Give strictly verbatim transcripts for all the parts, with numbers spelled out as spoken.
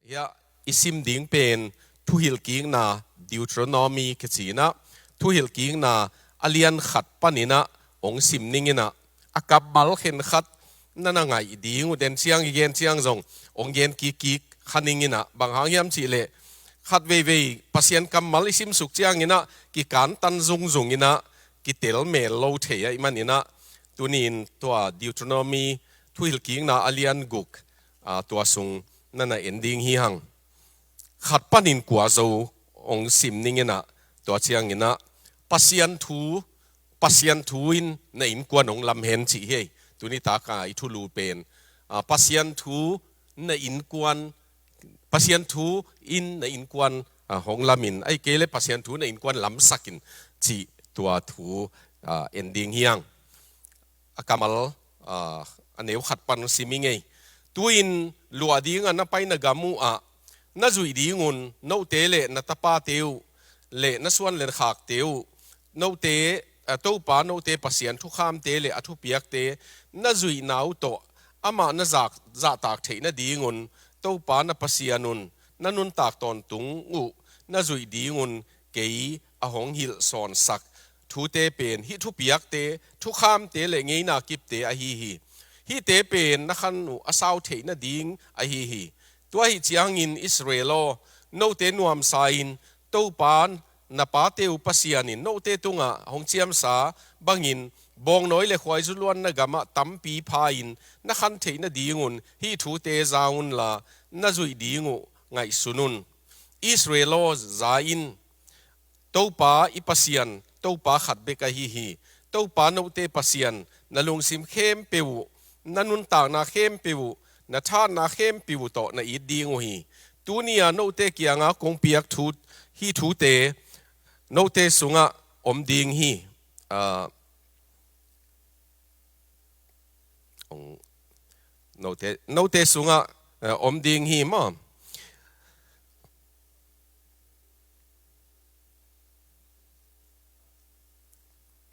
Hiah i sim ding pen Thuhilhkikna, Deuteronomy kici in ah, Thuhilhkikna a lian khat panin ah hong sim ning in ah, a kammal khenkhat na na ngaih ding uh, den ciang i gen ciang zong hong gen kikkik kha ning in ah, bang hang hiam cih leh khat veivei Pasian kammal i simsuk ciangin ah kikantan zungzung in ah kitel mel lo thei ahih manin ah, tuni in tua Deuteronomy, Thuhilhkikna a lian guk, aa, tua sung na na en ding hi hang. Khat panin kua zo hong sim ning in ah, tua ciangin ah Pasian thu, Pasian thu in na innkuan hong lam hen cih hi ei. Tuni tak a i thulu pen, aa, Pasian thu na innkuan, Pasian thu in na innkuan, aa, hong lam in, ahih kei leh Pasian thu na innkuan lamsak in cih tua thu, aa, en ding hi hang. A kammal, aa, a neu khat pan sim ing ei. Tu-in luah ding a na paina gam uh ah na zuih ding un, note leh na tapate uh leh na suanlekhakte uh, note, aa, Topa note Pasian thukhamte leh a thupiakte na zuihna uh tawh amah na zak, zahtak theih nading un, Topa na Pasian un na nuntak tawntung uh na zuih ding un kei a hong hilh sawnsak thute pen hih thupiakte, thukhamte leh ngeina kipte ahi hi. Hihte pen na khan uh a sau theih nading ahi hi. Tua ahih ciangin Israel aw, note nuamsa in, Topa na pate uh Pasian in note tungah hong ciamsa bangin, bawngnawi leh khuaizu luanna gamah tampi pha-in na khan theih nading un hih thute za unla, na zuih ding uh ngaihsun un. Israel aw, za in, Topa i Pasian, Topa khat bek ahi hi. Topa note Pasian, na lungsim khempeuh uh, na nuntakna khempeuh uh, na thahatna khempeuh uh tawh na it ding uh hi. Tuni-a note kiangah kong piak thu, hih thute note sungah om ding hi. Aa, note, note sungah, eh, om ding hi maw?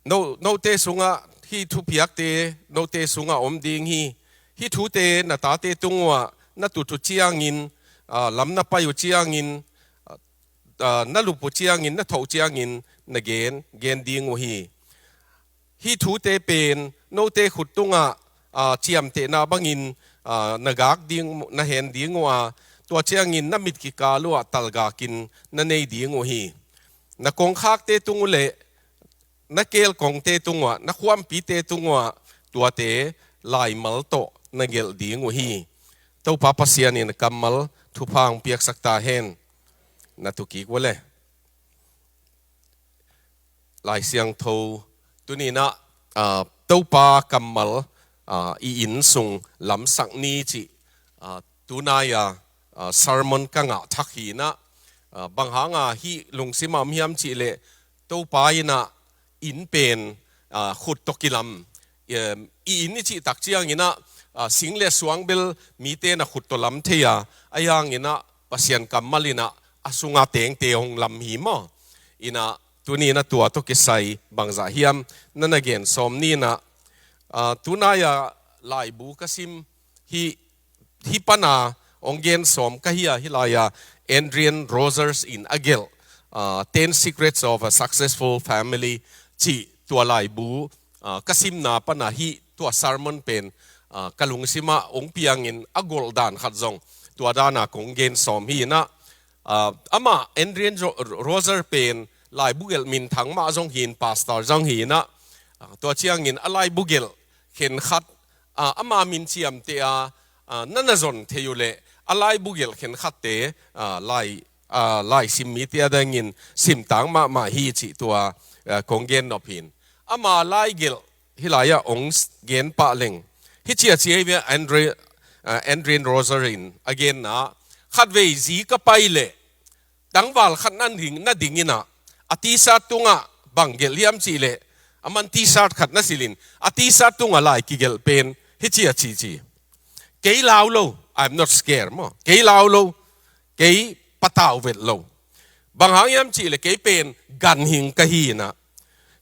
No, note sungah, hih thupiakte note sungah om ding hi. Hih thute na tate tung uh ah na tut uh ciangin, aa, lam na pai uh ciangin, aa, na lup uh ciangin, na thoh uh ciangin na gen, gen ding uh hi. Hih thute pen note khut tungah, aa, ciamtehna bangin, aa, na gak ding, na hen ding uh a, tua ciangin na mit kikal uh ah talgakin na nei ding uh hi. Na kongkhakte tung uh leh na kelkongte tung uh ah, na khuampite tung uh ah tuate laimal tawh na gelh ding uh hi. Topa Pasian in kammal thupha hong piaksak ta hen. Na tu kik uh leh. Lai Siangtho tuni-in ah, aa, Topa kammal, aa, i inn sung lamsak ni cih, aa, tunai-a, aa, sermon ka ngah thak hi-in ah, aa, bang hanga hih lungsim ah om hiam cih leh Topa in ah inn pen, aa, khut tawh kilam, em, i inn i cih tak ciangin ah, aa, sing leh suang bel mite na khut tawh lam thei a, ahi hangin ah Pasian kammal in ah a sunga tengte hong lam hi maw? In ah tuni-in ah tua tawh kisai bangzah hiam na na gen sawm ni-in ah, aa, tunai-a laibu ka sim hih, hih pana hong gen sawm ka hi a, hih lai-a Adrian Rogers in a gelh, aa, Ten Secrets of a Successful Family cih tua laibu, aa, ka simna pana hih tua sermon pen, aa, ka lungsimah hong piangin a golh dan khat zong tua dana kong gen sawm hi-in ah, aa, amah Adrian Ro-, Rogers pen laibu gelh minthang mah zong hi-in, pastor zong hi-in ah, aa, tua ciangin a laibu gelh khenkhat, aa, ama min ciamteh a, aa, na na zon thei uh leh a laibu gelh khenkhatte, aa, lai, aa, laisim mite adingin simtak mahmah hi cih tua, aa, kong gen nop hi-in. Ama laigelh hih lai-ah hong s-, gen pah leng, hih ci-a ci hi ve, Adrian, aa, Adrian Rogers in a genna, khatvei zi ka pai leh tangval khat na ding, na ding in ah, a T-shirt tungah bang gelh hiam cih leh, aman T-shirt khat na silh in, a T-shirt tungah lai kigelh pen hih ci-a ci ci. Kei lau lo, I'm not scared maw. Kei lau lo, kei patau vet lo. Bang hang hiam cih leh kei pen ganhing ka hi-in ah,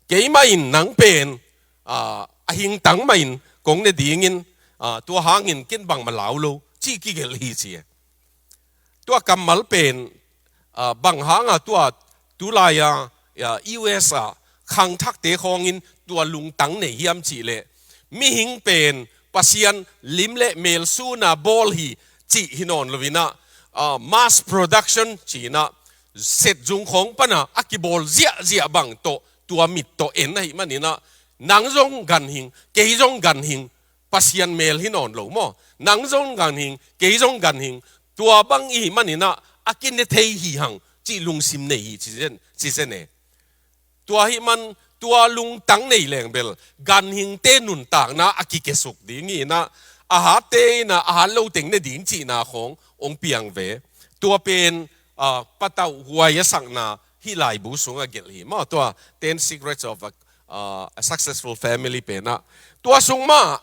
keimah in nang pen, aa, a hingtang mah in kong ne dingin, aa, tua hangin ken bangmah lau lo, ci kigelh hi ci. Tua kammal pen, ah, bang hanga tua tulai-a, ah, U S a khangthakte khawngin tua lungtang nei hiam cihleh, mihing pen Pasian lim le mel suna bawl hi cih hi nawn loinah, ah, mass production cinah, set zung khawng pana a kibawl ziahziah bang tawh tua mit tawh en ahih maninah, nang zong ganhing, kei zong ganhing, Pasian mel hi nawn lo maw? Nang zong ganhing, kei zong ganhing, tua bang ihih maninah a kine thei hi hang cih lungsim nei hi ci zen, ci zen e. Tua ahih man tua lungtang nei leng bel ganhingte nuntakna a kikesuk ding hinah, a hatte inah a hat lo teng ne ding cihna khawng hong piang ve. Tua pen, ah, patauh huai a sakna hih laibu sungah gelh hi maw, tua Ten Secrets of a, ah, a Successful Family penah. Tua sung mah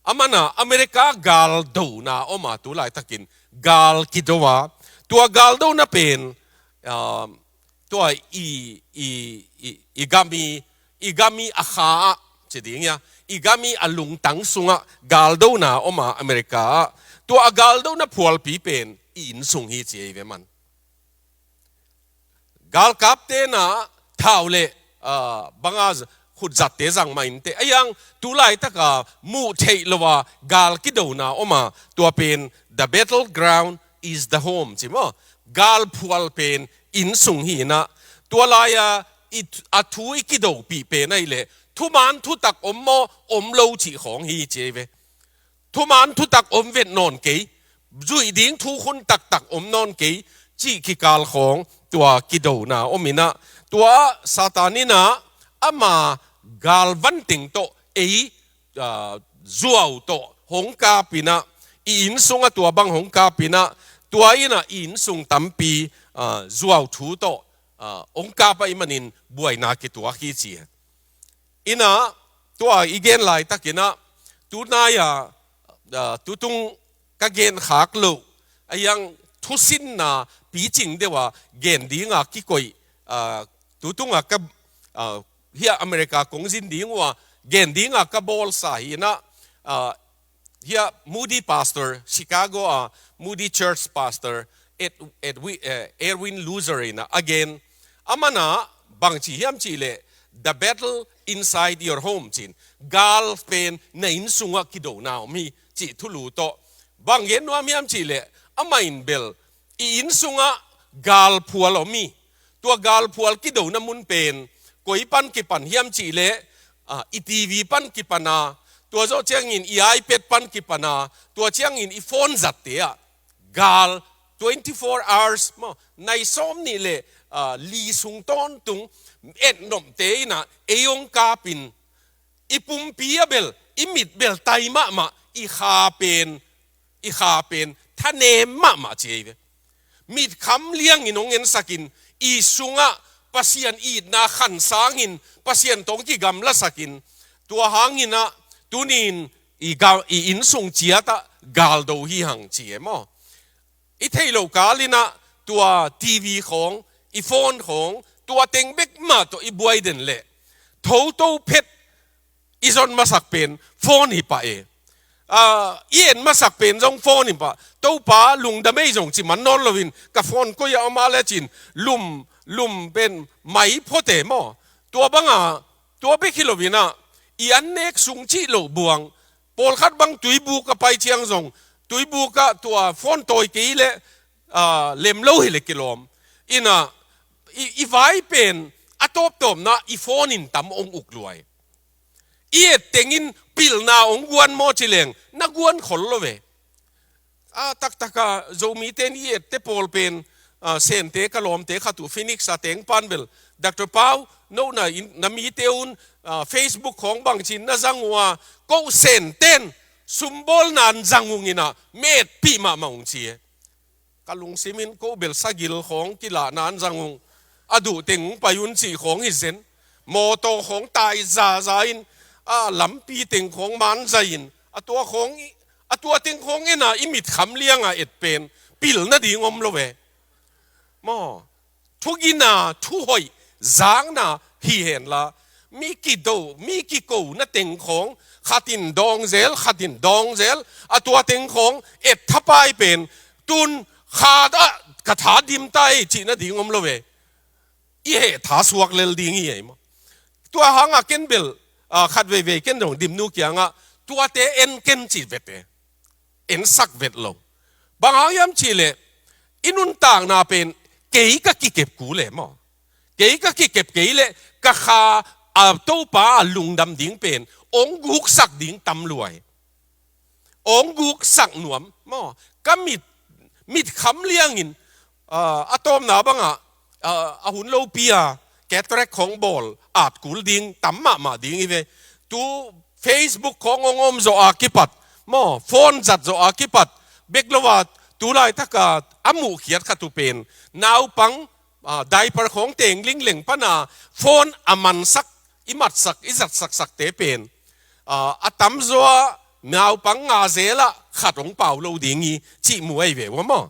a mana America galdona oma tu laitakin gal kido a, tua galdona pen, ah, tua i, i, i, i gami, i gami a kha ah ci ding ia, i gami a lungtang sungah galdona oma America ah, tua a galdona phualpi pen i inn sung hi ci ei ve man. Galkapte na thau le, ah, banga z-, khutzatte zang mah inteh. A iang tu laitaka muh theih lo a gal kidona oma, tua pen the battleground is the home ci maw. Galphual pen inn sung hi inah, tua lai-a i th-, a thu i kidopih pen ahih leh thuman thutak om maw, om lo cih khawng hi ci ei ve. Thuman thutak om vet nawn kei, zuih ding thu khun taktak om nawn kei cih kikal khawng tua kidona om inah, tua Satan inah ama galvan teng tawh ei, ah, zuau tawh hong kap inah, i inn sungah tua bang hong kap inah, tua inah i inn sung tampi, ah, zuau thu tawh, ah, hong kap ahih manin buaina kituak hi ci. Inah, tua i gen laitakinah, tunai-a, ah, tutung ka gen khak loh, a iang thusinna picing deuh a gen dinga kikoih, ah, tutunga ka, ah, hia America kong zin ding uh a gen dinga ka bawlsa hi inah, ah, hia Moody pastor, Chicago a Moody Church pastor, Ed-, Edwi-, eh, Erwin Lutzer inah a gen. A mana bang ci hiam cihleh, the battle inside your home cin. Gal pen na inn sungah kidona om hi cih thulu tawh. Bang gen nuam hiam cihleh, amah in bel i inn sungah galphual om hi. Tua galphual kidona mun pen koi pan kipan hiam cihleh, ah, i T V pan kipan a, tua zawh ciangin i iPad pan kipan a, tua ciangin i phone zatte ah gal twenty-four hours maw, nai sawm nih le, ah, li sung tawntung etnopte inah ei hong kapin, i pumpi a bel, i mit bel tai mahmah, i kha pen, i kha pen thanem mahmah ci ei ve. Mitkham liangin hong ensakin, i sungah Pasian itna khansangin, Pasian tawh hong kigamlasakin, tua hanginah tunin i ga-, i inn sung ciatah galdo hi hang ci e maw. I theih loh kal inah tua T V khawng, i phone khawng, tua teng bek mah tawh i buai den leh, thoto phet i zon masak pen phone hi pah e. Ah, i en masak pen zong phone hi pah. Topa lungdam ei zong ci man nawn loin, ka phone koi-ah om a le cin, lum, lum pen mai phote maw. Tua banga, tua bek hi loinah, i annek sung cih loh buang, pawlkhat bang tuibuk a pai ciang zong, tuibuk ah tua phone tawi kei leh, ah, lem lo hi leh kilawm. Inah, i, i vai pen a tawptawpna i phone in tam hong uk luai. I et tengin pilna hong guan maw ci leng, na guan khol lo ve. A taktaka Zomite in i ette pawl pen, ah, Sente ka lawmte khat uh Phoenix a teng pan bel, Doctor Pau, no na in, na mite un, ah, Facebook khawng bangcin na zang uh a, ko Senten sumbawlna an zang ung inah, metpih mahmah ung ci e. Ka lungsimin ko bel sagil khawng kilahna an zang ung, a duh teng ung pai un cih khawng hi zen. Mawtaw khawng tai zaza in, a lampi teng khawng man zai in, a tua khawng i, a tua teng khawng ena i mitkham lianga et pen pilna ding om lo ve. Maw, thugina, thuhoih zakna hi henla, mi kido, mi kikona teng khawng, khatin dawng zel, khatin dawng zel, a tua teng khawng et thapai pen, tun Khat ah ka tha dim ta ei cih nading om lo ve. I heh tha suak lel ding hi ei maw. Tua hangah ken bel, ah, khat veivei ken dong dimnu kiangah tuate en ken ci vete. Ensak vet lo. Bang hang hiam cihleh i nuntakna pen kei ka kikep kul e maw. Kei ka kikep kei leh ka kha a Topa a lungdam ding pen ong guksak ding tam lua hi. Ong guksak nuam maw. Ka mit, mit kham liangin, ah, a tawpna bangah, ah, a hun lopi a cataract khong bawl at kul ding tam mahmah ding hi ve. Tu Facebook khong ong om zawh a kipat maw, phone zat zawh a kipat bek lo a, tu laitaka a muhkhiat khat uh pen naupang, ah, diaper khong teng lingleng pana phone a mansak, i matsak, i zatsaksakte pen, ah, a tamzaw ah naupang nga zel ah khat ong pau lo ding hi cih mu ahi ve ua maw.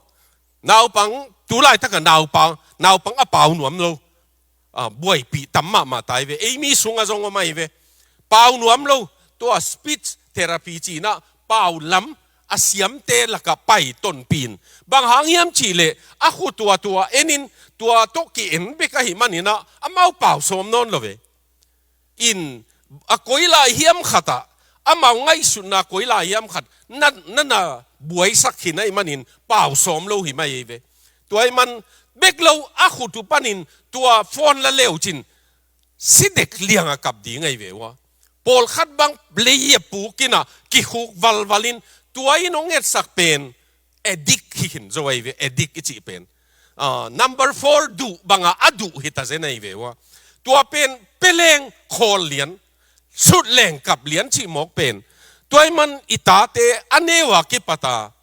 Naupang, tu laitaka naupang, naupang a pau nuam lo, ah, buaipih tam mahmah ta hi ve. Ei mi sungah zong om ahi ve. Pau nuam lo, tua speech therapy cihna pau lam a siamte lakah pai tonpih in. Bang hang hiam cihleh a khut tua tua enin tua tawh ki-en bek ahih maninah amau pau sawm nawn lo ve. In a koi lai hiam khatah, amau ngaihsutna koi lai hiam khat na, na, na buaisak khin ahih manin pau sawm lo hi mai ei ve. Tua ahih man bek lo a khut uh panin tua phone la leucin sidek liangah kap ding ahi ve ua. Pawlkhat bang lei a pukinah kikhuk valvalin tua in hong etsak pen addict hi khin zo ahi ve, addict i cih pen. Ah, number four duh bangah a duh hi ta zen ahi ve ua. Tua pen peleng khawl lian, sut leng kap lian cih mawk pen. Tua ahih man i tate a neu a kipata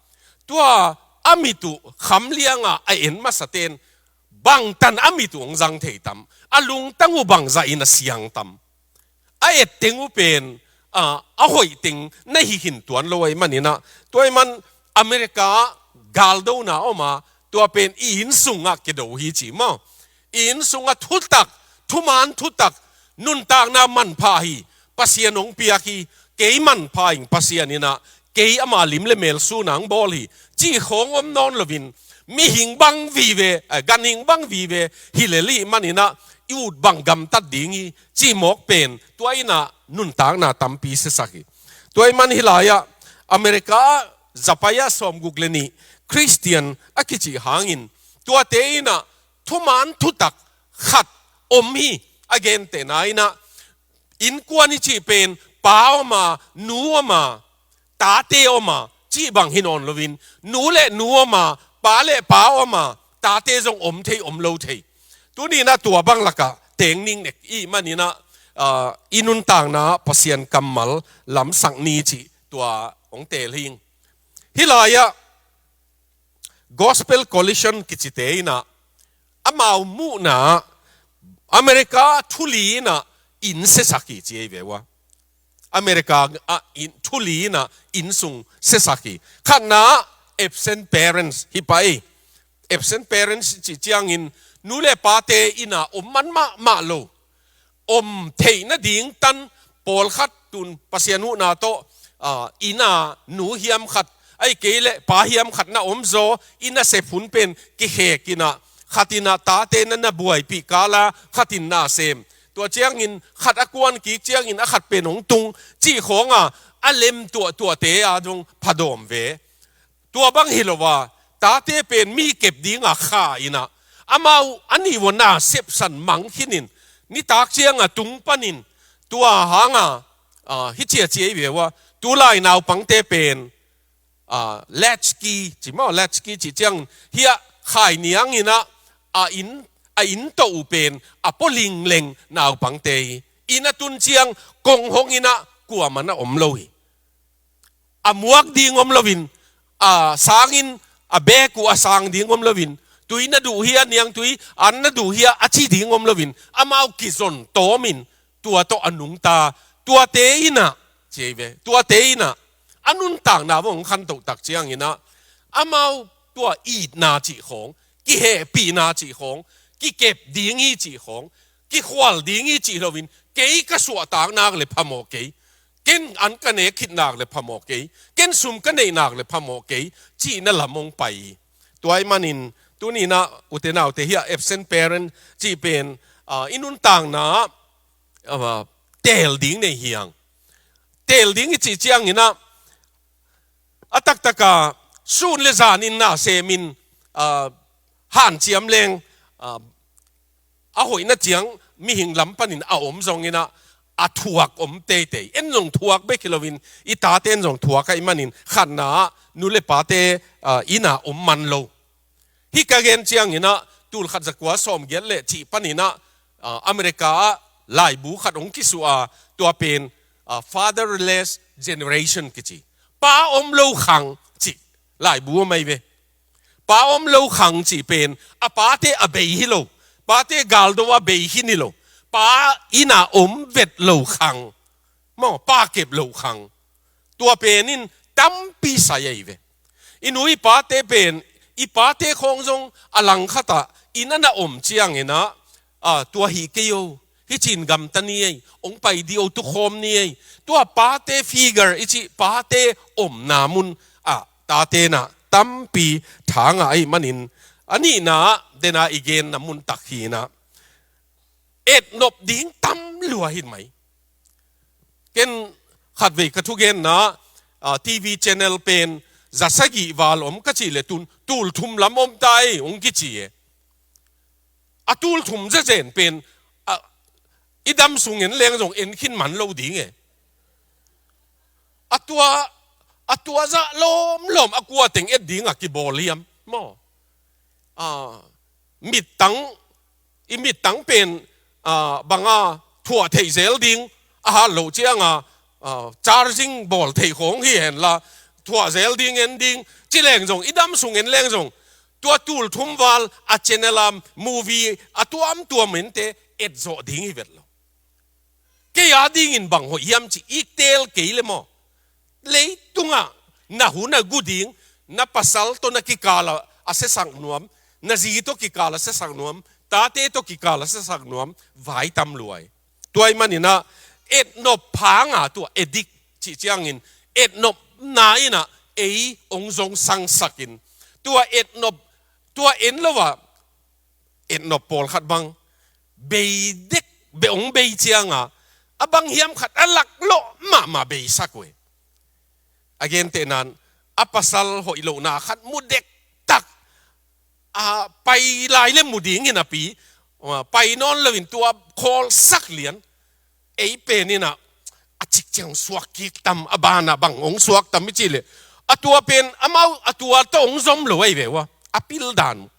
tua a mit uh kham liangah a en masaten bangtan a mit uh hong zang thei tam, a lungtang uh bangzah in a siang tam. A et teng uh pen, ah, a hoih teng na hi khin tuan lo ahih maninah, tua ahih man America ah galdona om a, tua pen i inn sungah kedo hi ci maw. I inn sungah thutak, thuman thutak, nuntakna manpha hi, Pasian hong piak hi, kei manpha ing Pasian inah, kei ama lim le mel suna hong bawl hi cih khawng om nawn loin, mihing bang vive, eh, ganhing bang vive hi lel ahih maninah i ut bang gamtat ding hi cih mawk pen tua inah nuntakna tampi siasak hi. Tua ahih man hih lai-ah America ah zapai ah sawmguk le nih Christian a kicih hangin tuate inah thuman thutak khat om hi. A gentehna inah innkuan i cih pen pa om a, nu om a, tate om a cih bang hi nawn loin, nu le nu om a, pa le pa om a, tate zong om thei om lo thei. Tuni inah tua bang lakah teng ning nek i hih maninah, ah, i nuntakna Pasian kammal lamsak ni cih tua hong teel hi ing. Hih lai-ah Gospel Coalition kicite inah amau muhna America thu li inah inn siasak hi ci ei ve ua. America ah inn, thu li inah inn sung siasak hi. Khatna absent parents hi pah ei. Absent parents cih ciangin nu le pate inah om man mahmah lo, om theih nading tan pawlkhat tun Pasian huhna tawh, ah, inn a nu hiam khat, ahih kei leh pa hiam khat na omzaw, inn a sep hun pen kikhek inah, khat inah tate na na buaipih kala, khat in na sem. Tua ciangin khat a kuan kik ciangin a khat pen hong tung cih khawnga a lem tuahtuahte a dong phadawm ve. Tua bang hi lo a, tate pen mi kep dinga kha inah, amau a nih vua na sepsan mang khinin, nitak cianga tung panin, tua hanga, ah, hi ciacia i ve ua, tulai naupangte pen, ah, latchkey, ci maw, latchkey cih ciang, hiah khai niang inah, a inn, a inn toh uh pen, a pua lingleng naupangte hi, inn a tun ciang, kong hong inah, kuamah na om lo hi. A muak ding om loin, a sangin, a beek uh a sang ding om loin, tui na duh hia, niangtui an na duh hia a ci ding om loin, amau kizon tawmin, tua tawh a nungta, tuate inah, ci ei ve, tuate inah, a nuntakna vong khantoh tak ciang inah, amau tua itna cih khawng, kihehpihna cih khawng, kikep ding hi cih khawng, kikhual ding hi cih loin, kei ka suahtak nak le phamawh kei. Ken an ka nek khit nak le phamawh kei, ken sum ka neih nak le phamawh kei, cihna lam hong pai hi. Tua ahih manin tuni-in ah ute naute, hih a absent parent cih pen, ah, i nuntakna ah, ah, teel ding nei hi hang. Teel ding i cih ciangin ah, a taktak a sun le zanin na semin, ah, hanciam leng, ah, a hoihna ciang mihing lam panin a om zongin ah, a thuak om teitei. En zong thuak bek hi loin, i tate en zong thuak ahih manin khatna ah nu le pate, ah, inn ah om man lo. Hih ka gen ciangin ah, tul khat za kua sawmgiat le cih panin ah, ah, America ah laibu khat hong kisuah a, tua pen, ah, fatherless generation kici. Pa om lo khang cih laibu om ahi ve. Pa om lo khang cih pen, a pate a bei hi lo, pate galdo a bei khin hi lo, pa inn ah om vet lo khang, maw, pa kep lo khang. Tua pen in tampi sai ahi ve. I nu i pate pen, i pate khawng zong a langkhat ah inn ah na om ciangin ah, ah, tua hi kei o, hih cin gamta ni ei, hong pai dih o, tukhawm ni ei. Tua pate figure i cih, pate omna mun ah tate in ah tampi tha ngah ahih manin, a nihna ah, den a i genna mun tak hi-in ah, etnop ding tam lua hi mai. Ken khatvei ka thugenna, ah, TV channel pen za sagih val om ka cih leh, tun tul thum lam om ta ei hong kici e. A tul thum zezen pen, ah, i dam sung en leng zong en khin man lo ding e. A tua, a tua zah lawmlawm a kua teng et ding a kibawl hiam, maw? Ah, mittang, i mittang pen, ah, bang a thuah theih zel ding, a hat loh ciang a, ah, charging bawl theih khawng hi hen la, thuah zel ding, en ding, ci leng zong, i dam sung en leng zong, tua tul thum val a channel a movie a tuamtuam ente et zawh ding hi vet lo. Kei a dingin bang hoih hiam cih i teel kei leh maw, leitungah na hun a gu ding, na pasal tawh na kikal a, a siasak nuam, na zi tawh kikal a siasak nuam, tate tawh kikal a siasak nuam vai tam lua hi. Tua ahih manin ah, etnop phang a, tua addict cih ciangin, etnopna in ah ei hong zongsangsak in, tua etnop, tua en lo a, etnop pawlkhat bang bei dek, bei hong bei ciang a, a bang hiam khat a laklawh mahmah beisak uh e. A gentehna in, a pasal hoih lohna khat mu dektak, a pai lai leh mu ding hi napi, pai nawn loin tua khawlsak lian. Ei pen in ah, a cik ciang hong suak kik tam, a ban ah bang hong suak tam i cih leh, a tua pen amau a tua tawh hong zom lo ahi ve ua, a pil dan uh.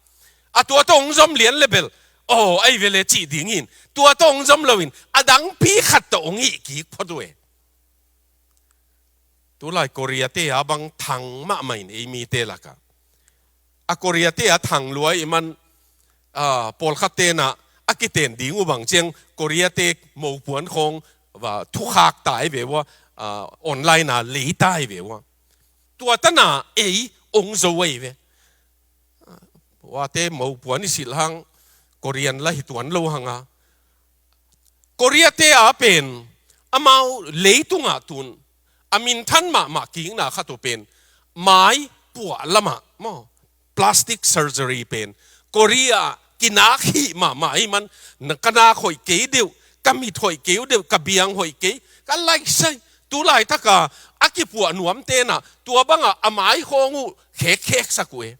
A tua tawh hong zom lian leh bel, aw, ahi ve leh cih ding hi-in, tua tawh hong zom loin a dangpi khat tawh hong hih kik phot uh e. Tulai Korea te a bang thang mahmah in, ei mite lakah. A Korea te a thang lua ahih man, ah, pawlkhat ten ah a kiten ding uh bang ciang, Korea te mopuan khawng va thukhak ta ahi ve ua, ah, online a lei ta ahi ve ua. Tua tan ah ei hong zo ahi ve. Uate mopuan i silh hang, Korean la hi tuan lo hang a. Korea te a pen, amau leitungah tun, a minthan mahmah kikna khat uh pen, mai puah lamah, maw, plastic surgery pen, Korea kinak hih mahmah ahih man, na ka nak hoih kei deuh, ka mit hoih kei uh deuh, ka biang hoih kei, ka laisai, tu laitak a, a kipuah nuam ten ah, tua bang ah, a mai khawng uh, khekkheksak uh e.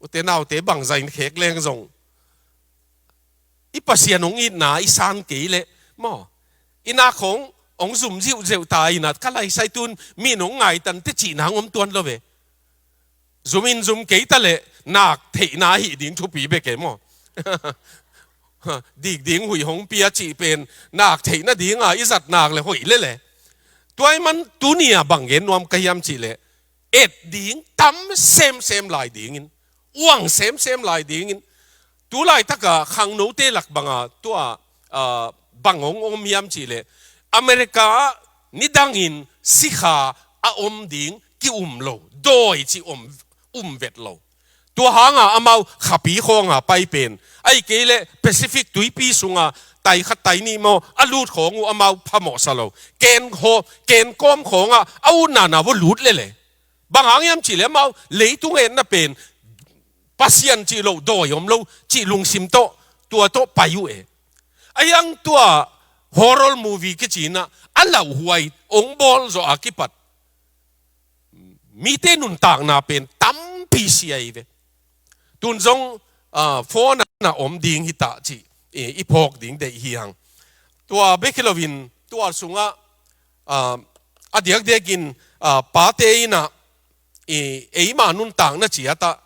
Ute naute, bangzah in khek leng zong, i Pasian hong itna i san kei leh, maw, i nak khawng hong zum ziuhzeuh ta in ah, ka laisai tun mi in hong ngaitan teh cihna hong om tuan lo ve. Zum in zum kei ta leh nak theihna hih ding thupi bek e maw. Dik ding huih hong pia cih pen nak theihna ding a i zat nak leh hoih lel e. Tua ahih man tuni a bang gen nuam ka hiam cih leh, et ding tam semsem lai dingin, uang semsem lai dingin. Tu laitak a khangnote lak bang a, tua, ah, bang hong om hiam cih leh, America ah nidangin sikha a om ding ki-um lo, dawi cih om, um vet lo. Tua hang a amau khapi khawng a pai pen, ahih kei leh Pacific tuipi sung a tai khat tai nih maw, a lut khawng uh amau phamawh sa lo. Ken haw, ken kawm khawng ah a utna na va lut lel e. Bang hang hiam cih leh amau leitung etna pen, Pasian cih loh dawi om lo cih lungsim tawh tua tawh pai uh e. Ahi hang tua horror movie kici in ah a lauhuai hong bawl zawh a kipat mite nuntakna pen tampi sia hi ve. Tun zong, ah, phone ah na om ding hi ta cih i, i phawk ding deih hi hang. Tua bek hi loin tua sungah, ah, a diakdiakin, ah, pate in ah i, eima nuntakna ciat ah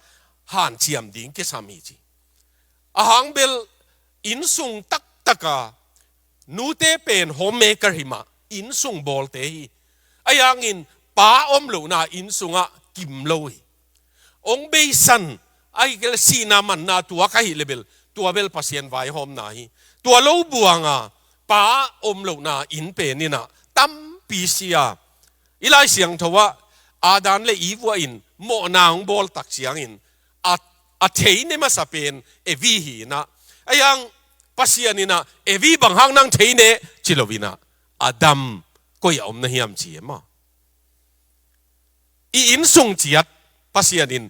hanciam ding kisam hi ci. A hang bel innsung taktak a nute pen homemaker hi mah, innsung bawlte hi. Ahi hangin pa om lohna innsungah kim lo hi. Hong beisan, ahih kei leh sihna manna tuak ahih leh bel, tua bel Pasian vaihawmna hi. Tua lo buang a pa om lohna inn pen in ah tampi sia. I Lai Siangtho ah Adam le Eva in mawhna hong bawl tak ciangin a, a thei ne masa pen Evi hi in ah. Ahi hang Pasian in ah, "Evi, bang hang nang thei ne?" ci lo in ah, "Adam, koi ah om na hiam?" ci e maw. I innsung ciat Pasian in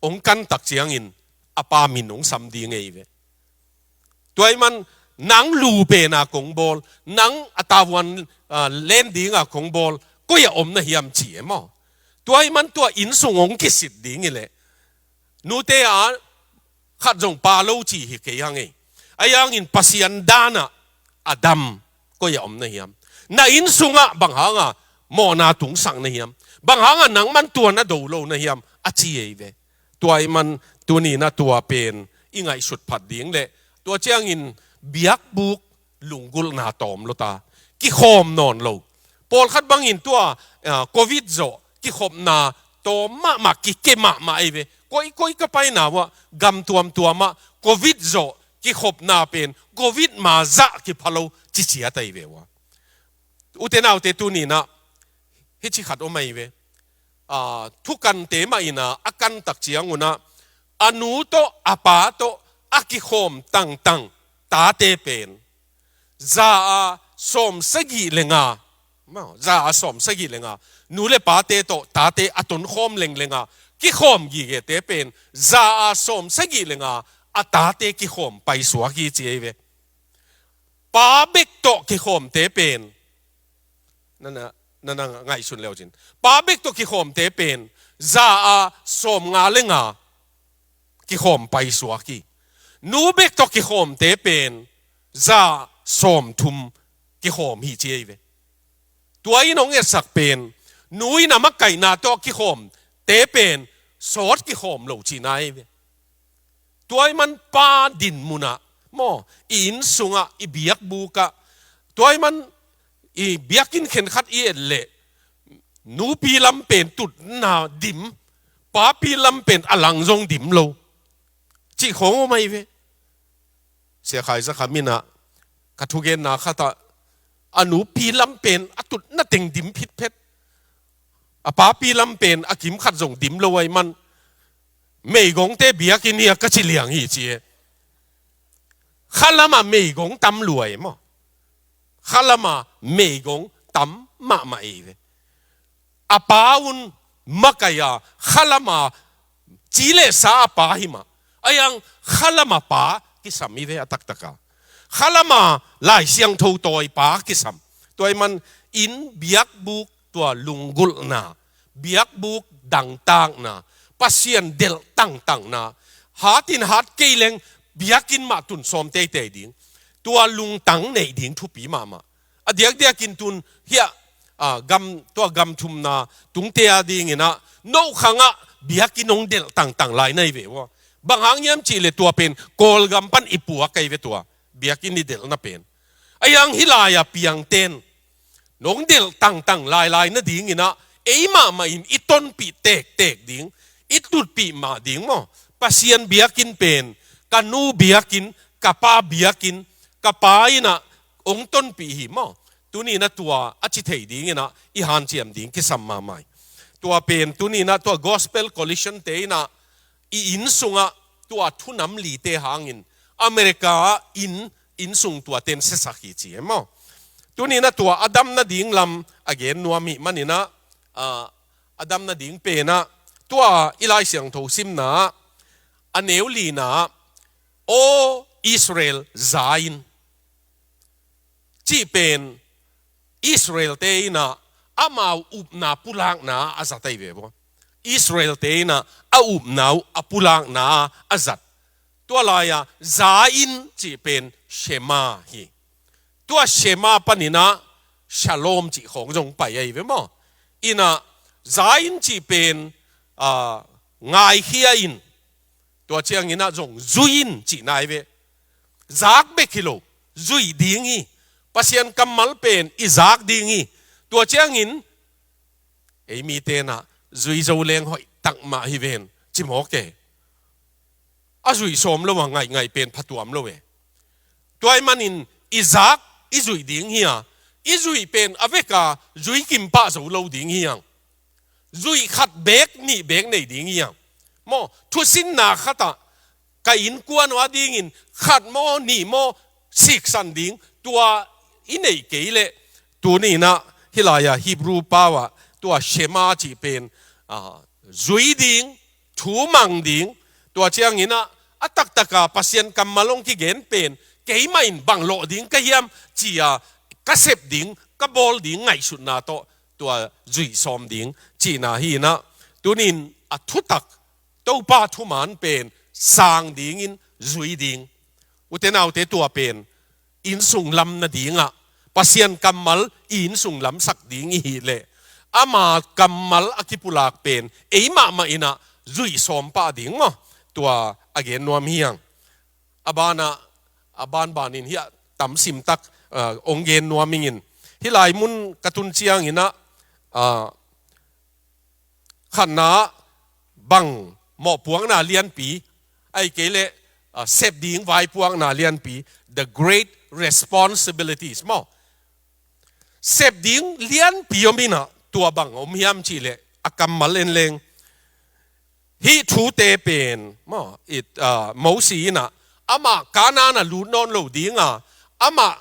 hong kan tak ciangin a pa min hong sam ding hi ve. Tua ahih man nang lu pen a kong bawl, nang a tavuan, ah, len ding a kong bawl, koi ah om na hiam ci e maw. Tua ahih man tua innsung hong kisit ding hi leh nute a khat zong pa lo ci hi kei hang e. Ahi hangin Pasian dan ah Adam, koi ah om na hiam? Na innsungah bang hang a mawhna tungsak na hiam? Bang hang a nangman tua na do lo na hiam? A ci hi ve. Tua ahih man tuni in ah tua pen i ngaihsut phat ding leh tua ciangin biakbuk lunggulhna tawm lo ta, kikhawm nawn lo. Pawlkhat bangin tua, ah, covid zawh kikhopna tawm mahmah, kike mahmah hi ve. Koikoi ka paina uh ah gam tuamtuam ah covid zawh kikhopna pen covid ma zah kipha lo ci ciat ahi ve uh ah. Ute naute, tuni in ah hici khat om ahi ve. Ah, thukante mah in ah a kan tak ciangun ah a nu tawh a pa tawh a kikhawm tangtang tate pen za a sawmsagih le nga, maw, za a sawmsagih le nga, nu le pate tawh tate a tonkhawm lengleng a kikhawm gigete pen za a sawmsagih le nga a tate kikhawm paisuak hi ci hi ve. Pa bek tawh kikhawmte pen, na, na, na, na ngaihsun le uh cin, pa bek tawh kikhawmte pen za a sawmnga le nga kikhawm paisuak hi. Nu bek tawh kikhawmte pen za sawmthum kikhawm hi ci hi ve. Tua in hong etsak pen, nu in a makaihna tawh kikhawmte pen sawt kikhawm lo cihna hi ve. Tua ahih man pa dinmun ah maw, i innsung ah, i biakbuk ah, tua ahih man i biakinn khenkhat i et leh nupi lam pen tutna dim, papi lam pen a lang zong dim lo cih khawng om ahi ve. Sia Khai Za Kham in ah ka thugenna khat ah a nupi lam pen a tutna teng dim phitphet, a papi lam pen a kim khat zong dim lo ahih man meigongte biakinn hi a ka ci liang hi ci e. Khalam ah meigong tam lua e maw. Khalam ah meigong tam mahmah hi ve. A pa un makaih a, khalam a ci le sa a pa hi mah. Ahi hang khalam a pa kisam hi ve a taktak a. Khalam a Lai Siangtho tawi pa kisam. Tua ahih man in biakbuk tua lunggulhna, biakbuk dangtakna, Pasian delh tangtangna, hat in hat kei leng biakinn mah tun sawm teitei ding, tua lungtang neih ding thupi mahmah. A diakdiakin tun hiah, ah, gam, tua gam thumna tungte a dingin ah nohkhang ah biakinn hong delh tangtang lai na hi ve ua. Bang hang hiam cih leh tua pen Kawlgam pan i puak ahi ve tua biakinn i delhna pen. Ahi hang hih lai-a piangten nong delh tangtang lailai nadingin ah ei mahmah in i tonpih tektek ding, i tutpih mah ding maw. Pasian biakinn pen ka nu biakinn, ka pa biakinn, ka pa in ah hong tonpih hi maw. Tuni in ah tua a ci thei dingin ah i hanciam ding kisam mahmah hi. Tua pen tuni in ah tua Gospel Coalition te in ah i inn sungah tua thu nam lite hangin America ah inn, inn sung tuate in siasak hi ci hi maw. Tuni in ah tua a dam nading lam a gen nuam hi manin ah, ah, a dam nading pen ah tua i Lai Siangtho simna ah A neu lina ah, "Aw Israel, za in," cih pen Israel-te in ah amau upna pulakna a zat ahi ve maw. Israel-te in ah a upna uh a pulakna a zat. Tua lai-a za in cih pen Shema hi. Tua Shema panin ah Shalom cih khawng zong pai ahi ve maw. In ah za in cih pen, ah, ngaikhia in. Tua ciangin ah zong zui in cihna ahi ve. Zak bek hi lo, zuih ding hi. Pasian kammal pen i zak ding hi. Tua ciangin ei mite in ah zui zo leng hoih tak mah hi ven, ci mawk e. A zuih sawm lo a ngaihngaih pen phatuam lo e. Tua ahih manin i zak, i zuih ding hi a, i zuih pen a vek a zui kim pah zo lo ding hi hang. Zuih khat beek nih beek nei ding hi hang. Maw, thusinna khatah ka innkuan uh a dingin khat maw, nih maw, siksan ding, tua i neih kei leh, tuni in ah hih lai-a Hebrew pau ah tua Shema cih pen, ah, zui ding, thu mang ding, tua ciangin ah a taktaka Pasian kammal hong kigen pen, keimah in bang lawh ding ka hiam, ci-a ka sep ding, ka bawl ding ngaihsutna tawh tua zuih sawm ding cihna hi in ah, tuni in a thutak Topa thuman pen sang dingin zui ding. Ute naute, tua pen innsung lam nadingah Pasian kammal i innsung lamsak ding i hih leh, ama kammal a kipulak pen ei mahmah in ah zuih sawm pah ding maw. Tua a gen nuam hi hang. A banah, a banbanin hiah tam simtak, ah, hong gen nuam ing in. Hih lai mun ka tun ciangin ah, ah, khatna ah bang mawhpuakna lianpi, ahih kei leh, ah, sep ding vaipuakna lianpi, the great responsibilities maw. Sep ding lianpi om in ah, tua bang om hiam cih leh, a kammal en leng, hih thute pen maw, it, ah, Mosi in ah amah Kanaan ah lut nawn lo ding a, amah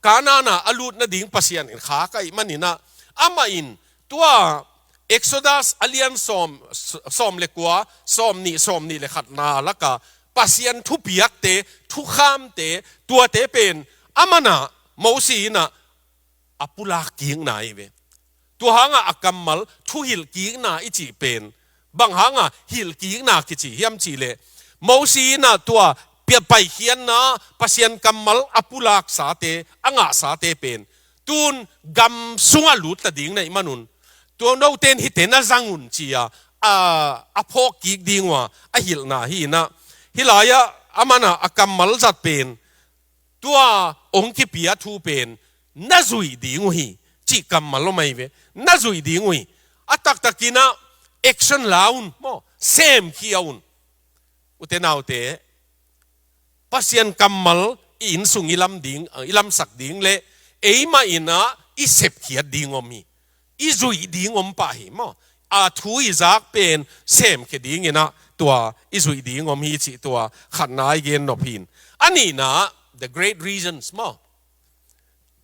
Kanaan ah a lut nading Pasian in khak ahih manin ah, amah in tua Exodus a lian sawm, sawm le kua, sawm nih, sawm nih le khatna laka Pasian thupiakte, thukhamte, tuate pen aman ah Mosi in ah a pulak kikna hi ve. Tua hangah a kammal thuhilh kikna i cih pen bang hangah hilh kikna kici hiam cih leh, Mosi in ah tua pia paikhiatna Pasian kammal a pulaksate, a ngahsate pen tun gam sungah lut ta ding na hih manun, tua note in hihte na zang un, ci-a, a, a phawk kik ding uh a a hilhna hi in ah, hih lai-ah aman ah a kammal zat pen, tua hong kipia thu pen na zuih ding uh hi, cih kammal om ahi ve. Na zuih ding uh hi. A taktakin ah action la un maw, semkhia un. Ute naute, Pasian kammal i innsung i lam ding, i lamsak ding leh, eimah in ah i sepkhiat ding om hi. I zuih ding om pah hi maw. A thu i zak pen semkhia dingin ah tua i zuih ding om hi, cih tua khatna i gen nop hi. A nihna, the great reasons maw.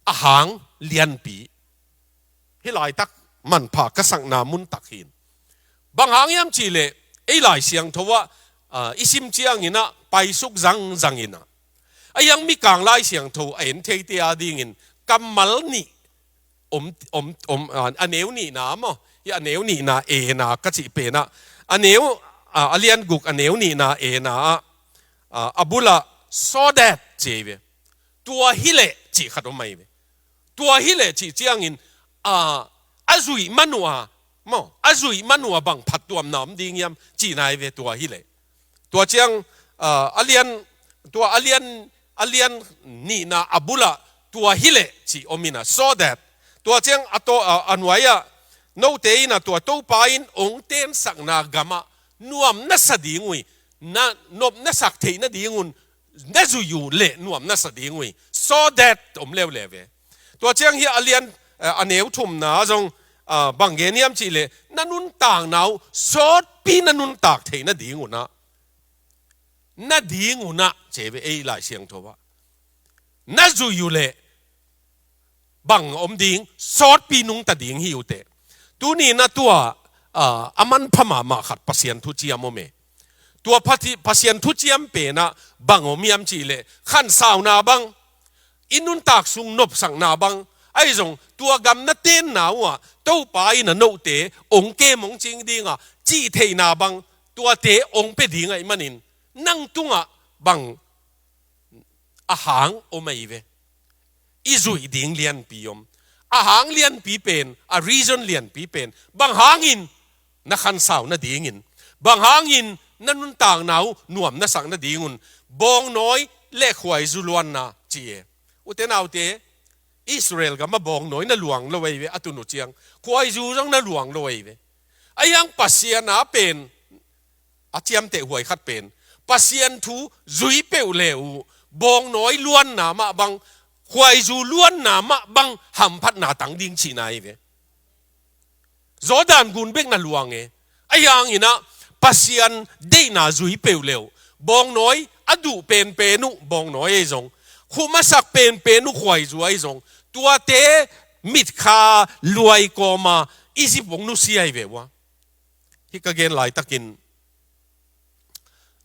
A hang lianpi. Hih laitak manpha ka sakna mun tak hi. Bang hang hiam cih leh, ei Lai Siangtho ah, ah, i sim ciangin ah paisuk zangzang in ah, a hiang Mikang Lai Siangtho a en theite a dingin kammal nih om, om, om, ah, a neu nihna maw. Hih a neu nihna A na ka cih pen ah, a neu, ah, a lian guk a neu nihna A na ah, ah, a bul ah so that ci hi ve. Tua hi leh cih khat om ahi ve. Tua hi leh cih ciangin, a, a zuih man uh a, maw, a zuih man uh a bang phattuamna om ding hiam cihna hi ve, tua hi leh. Tua ciang, a, a lian, tua a lian, a lian nihna a bul ah tua hi leh cih om in ah, so that. Tua ciang a to, a, a nuai ah, note in ah tua Topa in hong tensakna gam ah nuam na sa ding uh hi, na nop na sak theih nadingun na zuih uh leh nuam na sa ding uh hi, so that om leuleu ve. Tua ciang hih a lian, eh, a neu thumna zong, ah, bang gen hiam cih leh, na nuntakna uh sawtpi na nuntak theih nadingun ah, nadingun ah ci hi ve ei Lai Siangtho ah. Na zuih uh leh bang om ding, sawtpi nungta ding hi uh teh. Tuni in ah tua, ah, a manpha mahmah khat Pasian thuciam om e. Tua Pati-, Pasian thuciam penah bang om hiam cihleh, khansauna bang, i nuntak sung nopsakna bang, ahi zong tua gam na tenna uhah Topa in a note ong kem ong cing dingah cihtheihna bang, tuate ong pia ding ahih manin, nang tungah bang a hang om ahi ve. I zuih ding lianpi om. A hang lianpi pen, a reason lianpi pen, bang hangin na khansau nadingin, bang hangin na nuntakna uh nuam na sak nadingun, bawngnawi le khuaizu luanna ci e. Ute naute, Israel gamah bawngnawi na luang lo ahi ve, a tun uh ciang khuaizu zong na luang lo ahi ve. Ahi hang Pasian a pen a ciamteh huai khat pen, Pasian thu zui peuh le uh, bawngnawi luanna mah bang, khuaizu luanna mah bang hamphatna tang ding cihna ahi ve. Jordan gun bek na luang e. Ahi hanginah Pasian deihna zui peuh le uh, bawngnawi a duh penpen uh bawngnawi ahi zong, khumasak penpen uh khuaizu ahi zong, tuate mitkha luai kawma Egypt ong nusia ahi ve uh a. Hih ka gen laitakin,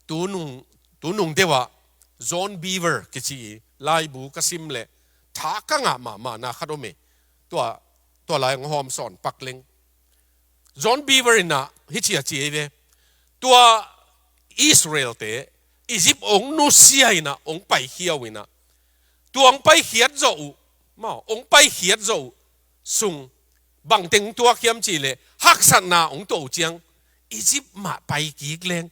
tunung, tunung deuh ah John Beaver kici i laibu ka sim leh tha ka ngah mahmahna khat om e. Tua, tua lai ong hawm sawn pak leng. John Beaver in ah hici a ci ei ve. Tua Israelte Egypt ong nusia in ah ong paikhia uh in ah, tua ong paikhiat zawh uh, maw, ong paikhiat zawh uh sung bangteng tuak hiam cihleh, haksatna ong tuah uh ciang Egypt mah pai kik leng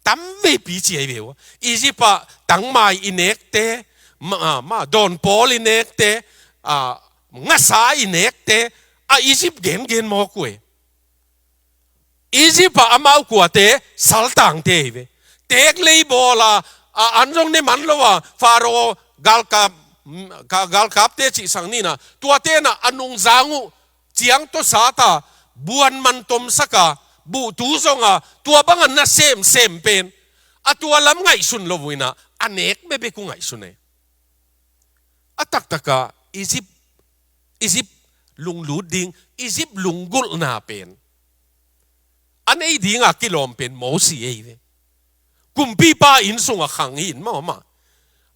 tam veipi ci ei ve uh. Egypt ah tangmai i nekte, ma, ma, dawnpawl i nekte, a, ngasa i nekte, a Egypt gengen mawk uh e. Egypt ah amau kuate saltangte hi ve. Teek lei bawl a, a an zong ne man lo a, Pharaoh galkap, ka, galkapte cihsak ni in ah, tuate in ah a nungzang uh ciang tawh sat a, buan man tomsak a, buhtu zong a, tua bang a na semsem pen, a tua lam ngaihsun lo uh in ah, a nek bekbek uh ngaihsun e. A taktak a Egypt, Egypt lunglut ding, Egypt lunggulhna pen a nei ding a kilawm pen Mosi ei ve. Kumpipa inn sung a khang hi in maw, amah.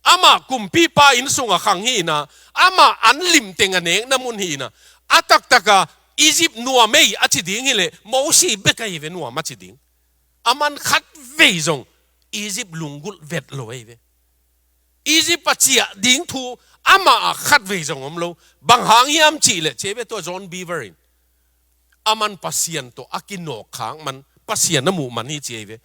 Amah kumpipa inn sung a khang hi in ah, amah an limteng a nekna mun hi in ah, a taktak a Egypt nuam ei a ci ding hileh Mosi bek ahi ve nuam a ci ding. Aman khatvei zong Egypt lunggulh vet lo ahi ve. Egypt a ciah ding thu amah ah khatvei zong om lo. Bang hang hiam cihleh ci ei ve tua John Beaver in, aman Pasian tawh a kinawk khak man, Pasian a muh man hi ci ei ve.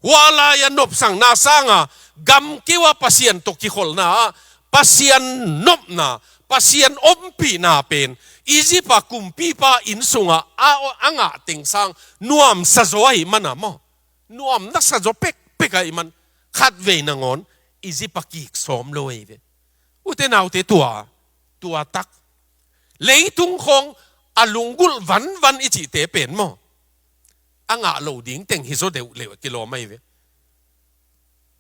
Hua lai a nopsakna sanga gamkeu a Pasian tawh kikholhna ah, Pasian nopna, Pasian ompihna pen Egypt a kumpipa inn sungah a, a ngah teng sang nuamsa zaw ahih mana maw. Nuam nasa zaw pekpek ahih man, khatvei nangawn Egypt a kik sawm lo ahi ve. Ute naute, tua, tua tak. Leitung khawng a lunggulh vanvan i cihte pen maw, a ngah lo ding teng hi zaw deuh leh kilawm ahi ve.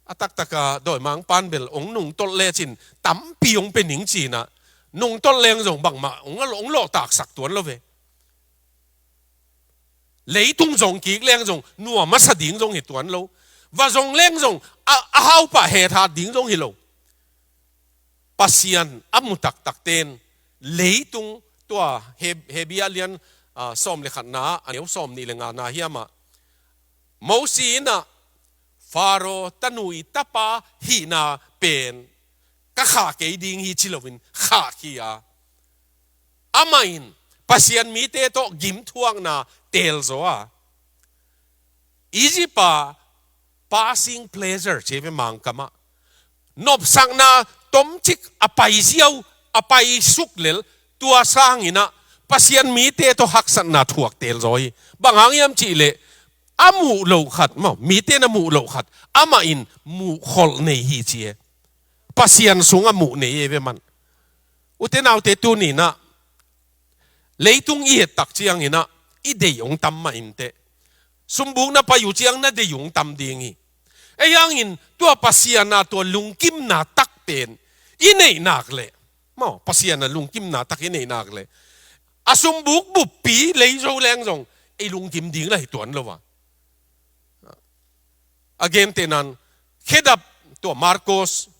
A taktak a dawimangpa'n bel ong nungtolh lecin tampi ong pia ning ci in ah, nungtolh leng zong bangmah ong, ong lawhtaksak tuan lo ve. Leitung zong kik leng zong nuam a sa ding zong hi tuan lo. Va zong leng zong a, a hau pah hethat ding zong hi lo. Pasian a mu taktakte'n leitung tua Heb-, Hebru a lian, a, sawm le khatna, a neu sawm nih le ngana hiam ah, Mosi in ah Pharaoh tanu i tapa hihna pen ka khah kei ding hi ci loin khah khia. Amah in Pasian mite tawh gimthuakna teel zaw a, Egypt a passing pleasure ci ei ve Mangkam ah, nopsakna tomcik a pai ziau, a pai suk lel, tua sangin ah Pasian mite tawh haksatna thuak teel zaw hi. Bang hang hiam cihleh, a muh loh khat maw, mite na muh loh khat amah in muhkholh nei hi ci e. Pasian sung a muh nei e ve man. Ute naute, tuni in ah leitung i et tak ciangin ah i deih ong tam mah inteh. Sumbuk na pai uh ciang na deih ong tam ding hi. Ahi hangin tua Pasian a tua lungkimna tak pen i neih nak leh, maw, Pasian a lungkimna tak i neih nak leh, a sumbuk buppi lei zo leng zong ei lungkim ding lah hi tuan lo a. A gentehna in, khedap tua Marcos,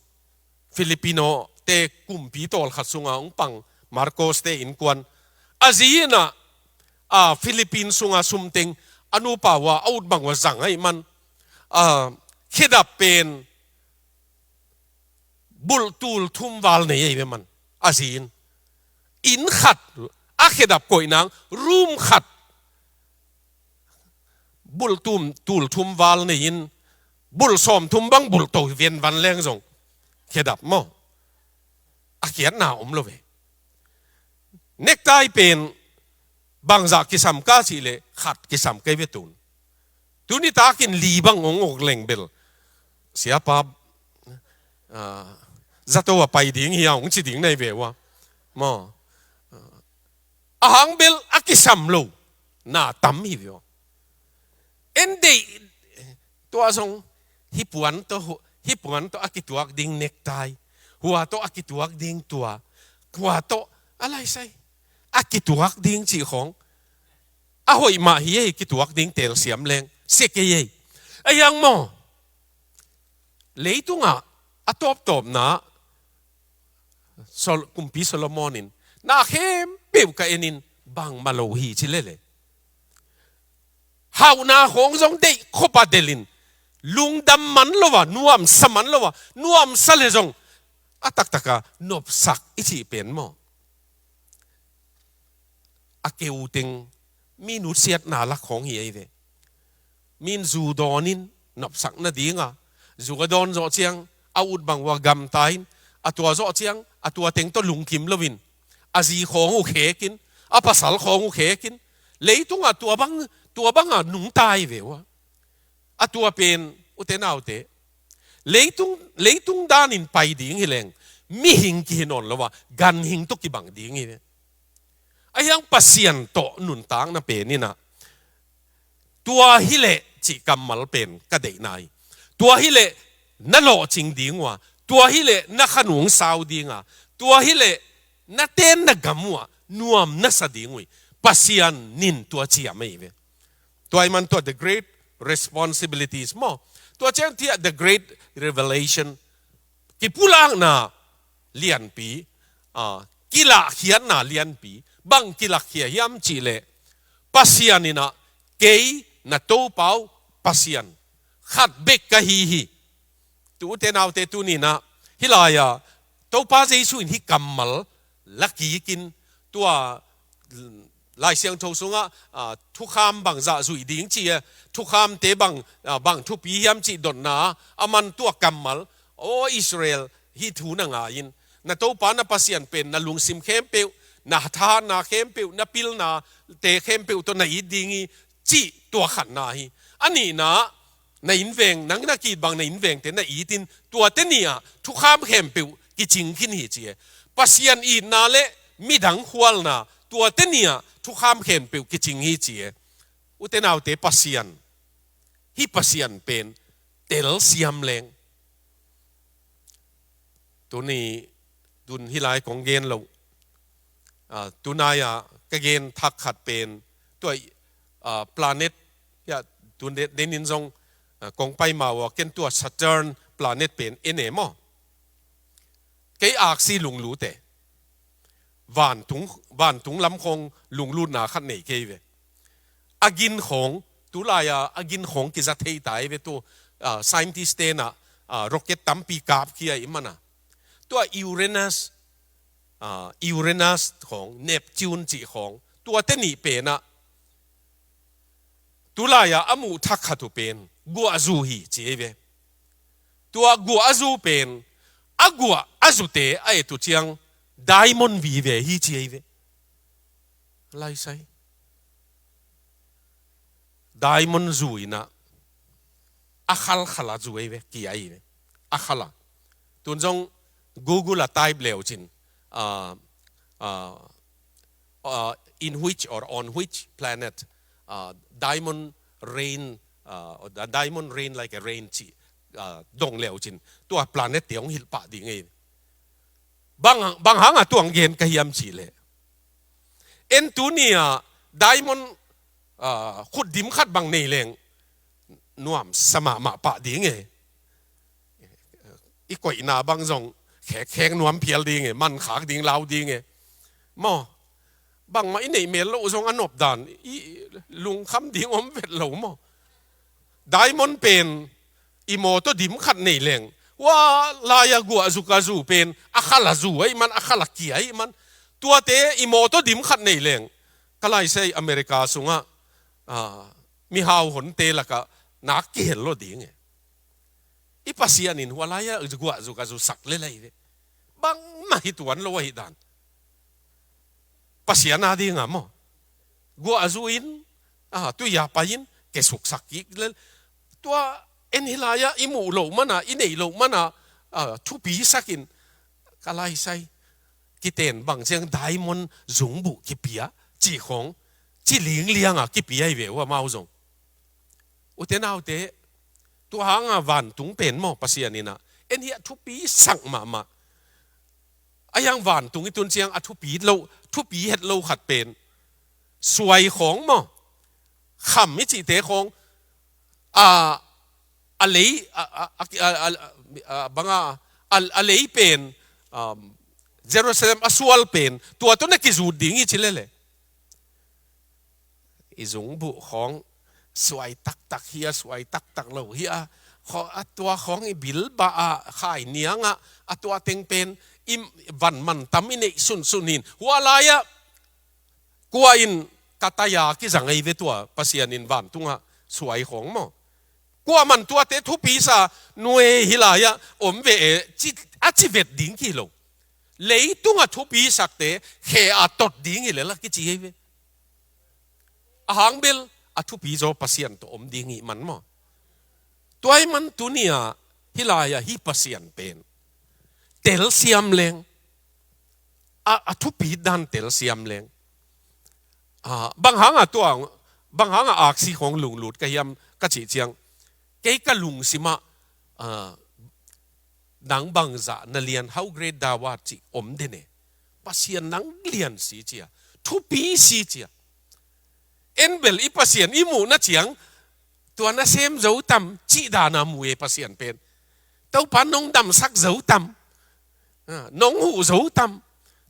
Filipino te kumpi tawlkhat sunga hong pang Marcos te innkuan. A zi in ah, a Philippine sunga sumteng a nupa uh a, a ut bang uh a zang ahih man. A khedap pen bulh tul thum val nei ahi ve man. A zi in. Inn khat, a khedap koih nang, room khat. Bulh tum, tul thum val nei in, bulh sawm thum bang bulh to hi ven van leng zong. Khedap maw. A khiatna om lo ve. Necktie pen bangzah kisam ka cih leh khat kisam kei ve tun. Tuni takin li bang hong uk leng bel. Siapa, ah, zato a pai ding hi a hong ci ding na hi ve ua. Maw. A hang bel a kisam lo. Na tam hi ve ua. En deih tua zong hih puan tawh, hih puan tawh a kituak ding necktie. Hua tawh a kituak ding tua. Hua tawh a laisai. A kituak ding cih khawng. A hoih mah hi ei kituak ding telsiam leng. Sia kei ei. A hiang maw. Leitungah a tawptawpna Sol-, kumpi Solomon in na khempeuh ka en in bangmah lo hi ci lele. Hauhna khawng zong deih khop a delin. Lungdam man lo a, nuamsa man lo a, nuamsa le zong. A taktaka nopsak i cih pen maw. A keu teng mi nutsiatna lak khawng hi ei ve. Min zu dawnin nopsak nadinga. Zu a dawn zawh ciang a ut bang ua gamta in. A tua zawh ciang a tua teng tawh lungkim loin. A zi khawng uh khekin. A pasal khawng uh khekin. Leitunga tua bang, tua banga nungta hi ve ua. A tua pen, ute naute. Leitung, leitung danin pai ding hi leng. Mihing kihi nawn lo a. Ganhing tawh kibang ding hi ve. A hiang Pasian tawh nuntakna pen inah. Tua hileh cih kammal pen ka deihna hi. Tua hileh na lawhcing ding ua. Tua hileh na khanung sau dinga. Tua hileh na ten na gam ua. Nuam na sa ding ui. Pasian nin tua ciam ahi ve. Tua i man tua the great responsibilities maw. Tua ciang tia the great revelation. Kipulakna lianpi, ah, kilahkhiatna lianpi, bang kilahkhia hiam cih leh, Pasian inah kei na Topa uh Pasian khat bek ka hi hi. Tu ute naute tuni inah, hih lai-a, Topa Jesu in hih kammal, lakikin, tua, Lai Siangtho sungah, ah, thukham bangzah zuih ding ci e, thukhamte bang, ah, bang thupi hiam cih dotna, a man tua kammal, aw Israel, hih thu na ngai in, na Topa na Pasian pen, na lungsim khempeuh, na thahatna khempeuh, na pilnate khempeuh tawh na it ding hi, cih tua khatna hi. A nihna, na innveng, nang na ki-it bang na innvengte na it in, tuate ni-ah thukham khempeuh kicing khin hi ci e. Pasian itna le midang khualna, tuate ni-ah thukham khempeuh kicing hi ci e. Ute naute Pasian, hih Pasian pen telsiam leng. Tuni, tun hih lai kong gen lo. Ah, tunai-a ka gen thak khat pen, tua, ah, planet, ya, tun de-, denin zong, ah, kong pai ma ua, ken tua Saturn planet pen en e maw. Kei aksi lunglut e. Vantung, vantung lam khawng lunglutna khat nei kei ve. A gin khawng, tulai-a, a gin khawng kiza thei ta hi ve tu, ah, scientist te na, ah, rocket tampi kap khia i mana. Tua Uranus, ah, Uranus khawng, Neptune cih khawng, tuate nih penah, tulai-a a muh thak khat uh pen, guahzu hi ci hi ve. Tua guahzu pen, a guah a zute a et uh ciang, diamond vive hi ci hi ve. Laisai. Diamond zu inah a khalkhala zu ei ve, ki ai ve. A khala. Tun zong Google a type leu cin, ah, ah, ah, in which or on which planet, ah, diamond rain, ah, or the diamond rain like a rain ci, ah, dong leu cin. Tua planet te hong hilh pah ding ei. Bang, bang hanga tuang gen ka hiam cih leh. En tuni-a diamond, ah, khut dim khat bang nei leng. nuamsa mahmah pah ding e. I koihna bang zong khekkhek nuam phial ding e, man khak ding lau ding e. Maw, bangmah i neih mel loh zong a nop dan, i lungkham ding om vet lo maw. Diamond pen i mawtaw dim khat nei leng, hua lai-a guah zu ka zu pen a khal a zu ahih man, a khal a kia ahih man. Tuate i mawtaw dim khat nei leng, ka lai sai America sungah, ah, mihau honte lakah nak kihel lo ding e. I Pasian in hua lai-a guah zu ka zu sak lel ahi ve. Bangmah hi tuan lo ahih dan. Pasian a dingah maw, guah zu in, ah, tui-a pai in, kesuksak kik lel. Tua en hi lai-a i muh loh mana, i neih loh mana, ah, thupi sakin, ka lai sai, kiten bang ciang diamond zungbuh kipia, cih khawng, ci linglianga kipia hi ve uh amau zong. Ute naute, tua hanga vantung pen maw, Pasian in ah, en hi a thupi sak mahmah. A hiang vantung i tun ciang a thupi lo, thupi het lo khat pen, suai khawng maw, kham i cihte khawng, a, a lei, a, a, a, a, a, a, banga, a, a lei pen, um, Jerusalem a sual pen, tua tawh na kizut ding hi ci lele. I zungbuh khawng suai taktak hi a, suai taktak lo hi a, khaw-, a tua khawng i bilbah a, khai niangah, a tua teng pen i van mantam i neih sunsun hin. Hua lai-ah kua in ka tai-a kizang ei ve tua, Pasian in vantungah suai khawng maw. Kua man tuate thupisa nuai hi lai-ah om ve e, ci, a ci vet ding ki lo. Leitungah thupisakte khe a tot ding hi lel a kici ei ve. A hang bel a thupi zaw Pasian tawh om ding hi man maw. Tua ahih man tuni-a hi lai-a hi Pasian pen telsiam leng, a, a thupi dan telsiam leng. Ah, bang hanga tua, bang hanga aksi khawng lunglut ka hiam ka cih ciang, kei ka lungsimah, ah, nang bangzah na lian, how great thou art cih om den e. Pasian nang lian si cia, thupi si cia. En bel i Pasian i muhna ciang, tua na sem zo tam cih dana mu e Pasian pen. Topa nong damsak zo tam, ah, nong huh zo tam.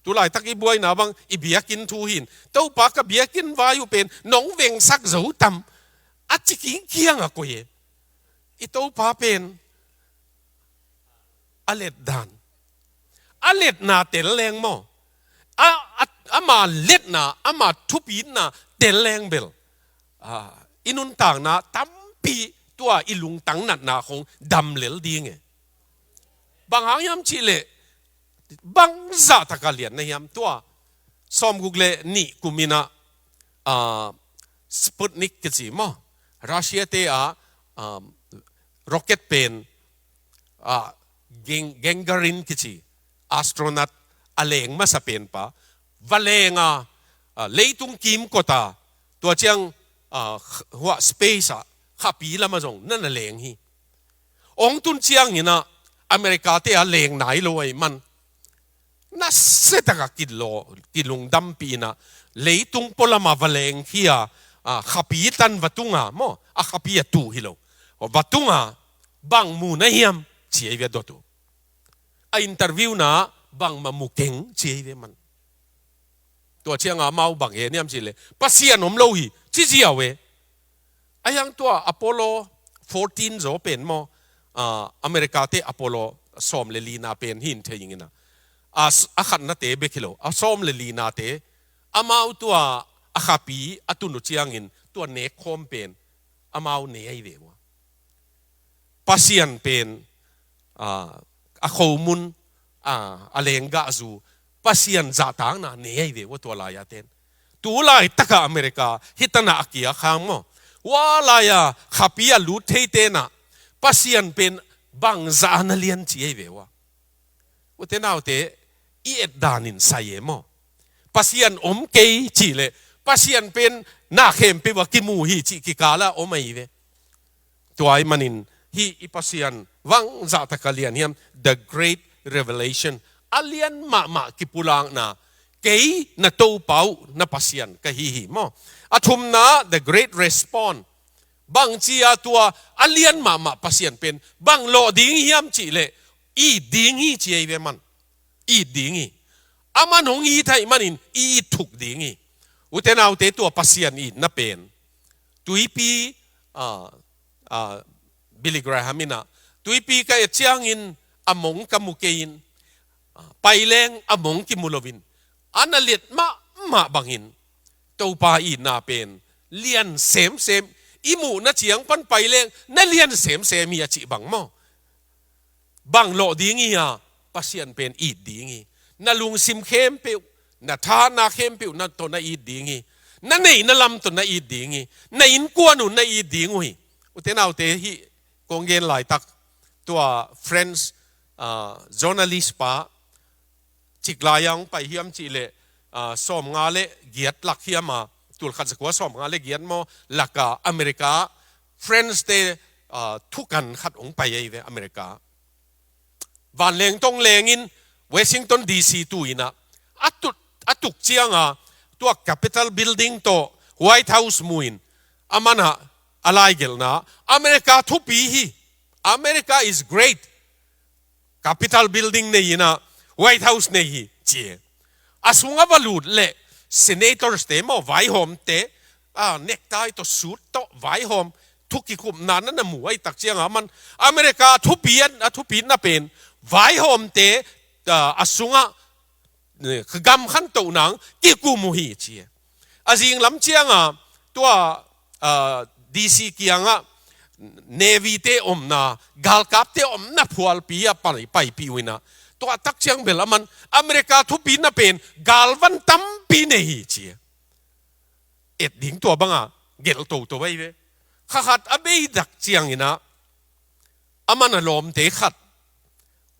Tulaitak i buaina bang i biakinn thu hin, Topa ka biakinn vai uh pen nong vengsak zo tam, a ci kingkiang a koi e. I Topa pen a letdan, a letna tel leng maw, a, a, ama letna, ama thupitna tel leng bel, ah, i nuntakna tampi tua i lungtang natna khawng dam lel ding e. Bang hang hiam cih leh, bangzah taka lian na hiam tua, sawmguk le nih kum in ah, ah, Sputnik kici maw, Russia te ah, ah, rocket pen, ah, Gang-, Gagarin kici astronaut a leng masa pen pa, va leng a, ah, leitung kimkot a, tua ciang, ah, huah space ah, khapi lamah zong na na leng hi. Ong tun ciangin ah America te ah leng nai lo ahih man, nasia taka kilaw, kilungdampih in ah, leitung pualamah va leng hi a, ah, khapi tan va tung a maw, a khapi a tuh hi lo, va tung a, bang mu na hiam ci ei ve dot uh. A interview na bangmah mu keng ci ei ve man. Tua cianga amau bang he niam cih leh, Pasian om lo hi ci ziau e. A hiang tua Apollo fourteen zaw pen maw, ah, America te Apollo sawm le lina pen hin thei ing in ah, a s-, a khatnate bek hi lo, a sawm le linate, amau tua a khapi a tun uh ciangin tua nek khawm pen amau ne ahi ve ua. Pasian pen, ah, a khomun, ah, a lenggahzu, Pasian zahtakna ne ahi ve ua tua lai-a ten. Tu laitaka America hi tana a kia khang maw, hua lai-a khapi a lut thei tena Pasian pen bangzah a na lian ci ahi ve ua. Ute naute, i et danin sai e maw. Pasian om kei cih leh, Pasian pen na khempeuh a kimu hi cih kikala om ahi ve. Tua ahih manin hih i Pasian bangzah taka lian hiam, the great revelation, a lian mahmah kipulakna, kei na Topa uh na Pasian ka hi hi maw. A thumna, the great response, Bangci a tua a lian mahmah Pasian pen bang lawh ding hiam cih leh, it ding hi ci ei ve man. It ding hi. Aman hong it ahih manin i it thuk ding hi. Ute naute, tua Pasian itna pen tuipi, ah, ah, Billy Graham in ah, tuipi ka et ciangin a mong ka mu kei in, ah, paileng a mong kimu loin, a na liat mahmah bangin Topa itna pen lian semsem, i muhna ciang pan paileng na lian semsem hi a cih bang maw. Bang lawh ding hi a, Pasian pen it ding hi. Na lungsim khempeuh, na tha na khempeuh na tawh na it ding hi. Na neihna lam tawh na it ding hi. Na innkuan uh na it ding uh hi. Ute naute, hih kong gen laitak, tua French, ah, journalist pa, cik lai-a hong pai hiam cih leh, ah, sawmnga le giat lak hiam a, tulkhat zakua sawmnga le giat maw, laka America, French te, ah, thukan khat hong pai ahi ve America. Vanleng tong lengin Washington D C tu in ah, a tuk, a tuk ciang a, tua Capitol Building tawh White House mu in, aman ah a laigelhna, America thupi hi, America is great, Capitol Building nei in ah, White House nei hi ci. A sung a va lut leh senators te maw, vaihawmte, ah, necktie tawh suit tawh vaihawm, thu kikhupna na na mu ahih tak ciang a, aman America a thupi, a thupina pen vaihawmte, ah, a sungah, eh, gam khantoh nang kikum uh hi ci. A zing lam ciang a, tua, ah, D C kiangah Navy te omna, galkapte omna phualpi ah pai, paipih uh in ah, tua tak ciang bel aman America thupina pen galvan tampi nei hi ci. Et ding tua bang a gelh toto ahi ve. Kha khat a bei tak ciang in ah, aman a lawmte khat,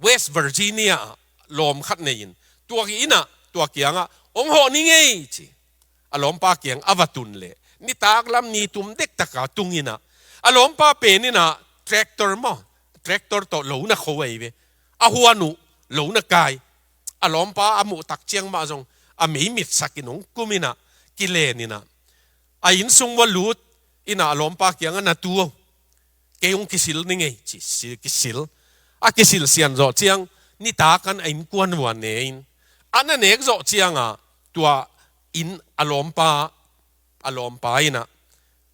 West Virginia ah lawm khat nei in, tua in ah, tua kiangah, "Hong hawh ning ei," ci. A lawmpa kiang a va tun leh, nitak lam ni tum dektak a tung in ah, a lawmpa pen in ah tractor maw, tractor tawh lo na kho ahi ve. A huan uh lo na kai. A lawmpa a muh tak ciang mah zong a mei mitsak in hong kum in ah, kilen in ah, a inn sung va lut in ah, a lawmpa kiangah, "Na tu aw, kei hong kisil ning ei," ci, si, kisil. A kisil sian zawh ciang, nitak an a innkuan uh a ne in, a na nek zawh ciang a, tua in a lawmpa, a lawmpa in ah,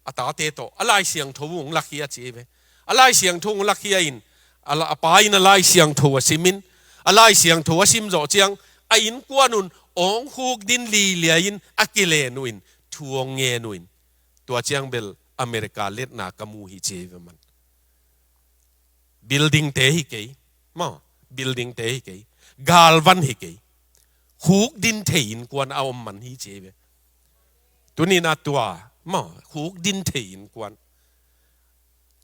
a tate tawh a Lai Siangtho uh hong lakhia ci ei ve. A Lai Siangtho hong lakhia in, a la, a pa in a Lai Siangtho a sim in, a Lai Siangtho a sim zawh ciang, a innkuan un hong khukdin lilia in, a kilen uh in, thu hong ngen uh in, tua ciang bel America liatna ka mu hi ci ei ve man. Building te hi kei, maw, building te hi kei, galvan hi kei, khukdin thei innkuan a om man hi ci ei ve. Tuni in ah tua, maw, khukdin thei innkuan.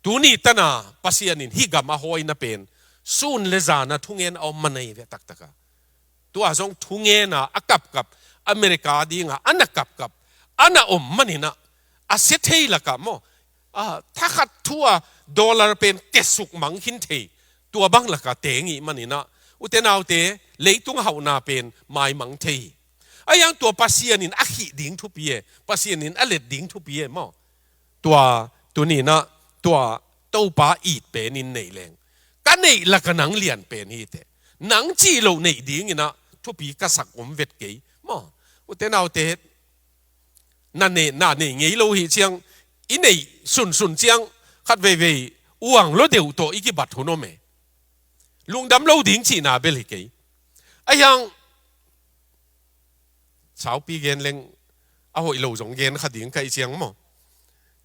Tuni tan a Pasian in hih gam a hawina pen sun le zan a thungen a om man ahi ve taktak a. Tua zong thungen a, a kapkap, America ding a, a na kapkap, a na om man in ah, a sia thei lak ah maw, a, thakhat thu a dollar pen kesuk mang khin thei, tua bang lak ah teng ih man in ah, ute naute, leitung hauhna pen maimang thei hi. Ahi hang tua Pasian in a khih ding thupi e, Pasian in a let ding thupi e maw. Tua, tuni in ah, tua Topa it pen in nei leng, ka neih lak ah nang lian pen hi teh, nang cih loh neih ding in ah thupi ka sak om vet kei maw. Ute naute, na neih, na neih ngei lo hi ciang, i neih sunsun ciang, khat veivei uang lo deuh tawh i kibat hun om e. Lungdam lo ding cihna bel hi kei. Ahi hang, saupi gen leng, a hoih lo zong gen kha ding ka hih ciang maw,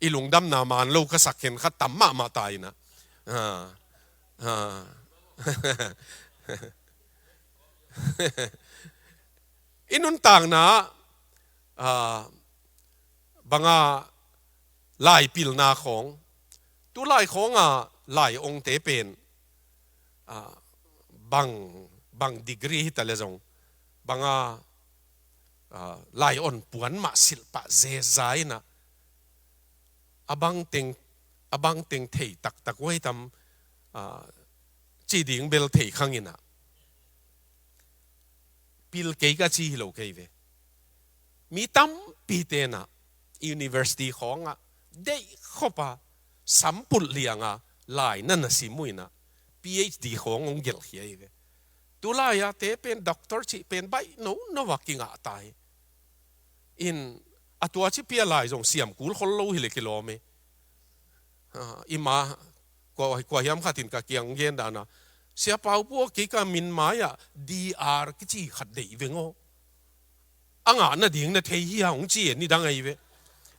i lungdamna man lo ka sak khen khat tam mahmah ta in ah. Ah, ah. I nuntakna, ah, bang a, lai pilna khawng, tu lai khawng a lai ongte pen, ah, bang, bang degree hi ta le zong, bang a, ah, lai on puan mah silh pah zeza in ah, a bang teng, a bang teng thei taktak uh hi tam, ah, ci ding bel thei khang in ah, pil kei ka ci hi lo kei ve. Mi tampi ten ah university khawng ah deih khop a, sampul lianga lai na na sim uh inah, P H D khawng hong gelh khia hi ve. Tulai-a te pen doctor cih pen baih no no a kingah ta hi. In a tua ci pia lai zong siam kul khol lo hi le kilawm e. Ah, ima kua, kua hiam khat in ka kiang gen dana, Sia Pau Pua, kei ka min mai-ah D R kici khat deih veng aw. A ngah nading na thei hia hong ci e, nidang ahi ve.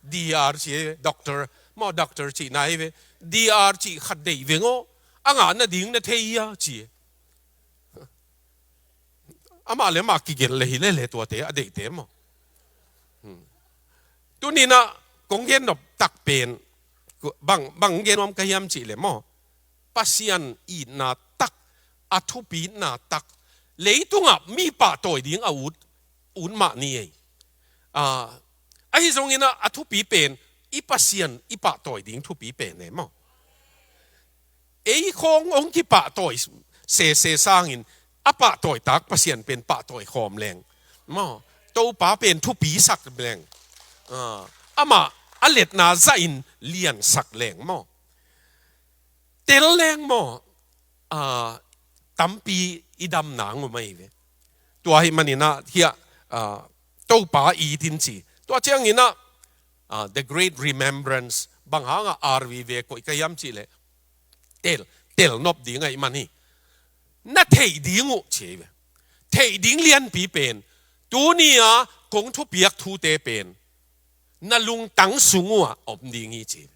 D R ci e, doctor, maw doctor cihna ahi ve. D R cih khat deih veng aw. A ngah nading na thei hia ci e. Amah le amah kigelh le hi le le tuate a deihte maw. Hmm. Tuninah kong gen nop tak pen bang, bang gen nuam ka hiam cih le maw, Pasian itna tak, a thupitna tak, leitungah mi pahtawi ding a ut, ut mah ni ei. Ah, ahi zonginah a thupi pen i Pasian i pahtawi ding thupi pen e maw. Ei khawng hong kipahtawi sese sangin a pahtawi tak Pasian pen pahtawi khawm leng maw, Topa pen thupi sak leng, ah, amah a letna zahin liansak leng maw, tel leng maw, ah, tampi i damna ngum ahi ve. Tua hi maninah hiah, ah, Topa itin ci. Tua cianginah, ah, The Great Remembrance, bang hangah R V ve koih ka hiam cih leh, tel, tel nop ding ahi man hi. Na theih ding uh ci ahi ve. Theih ding lianpi pen, tuni-a kong thupiak thute pen na lungtang sung uhah om ding hi ci.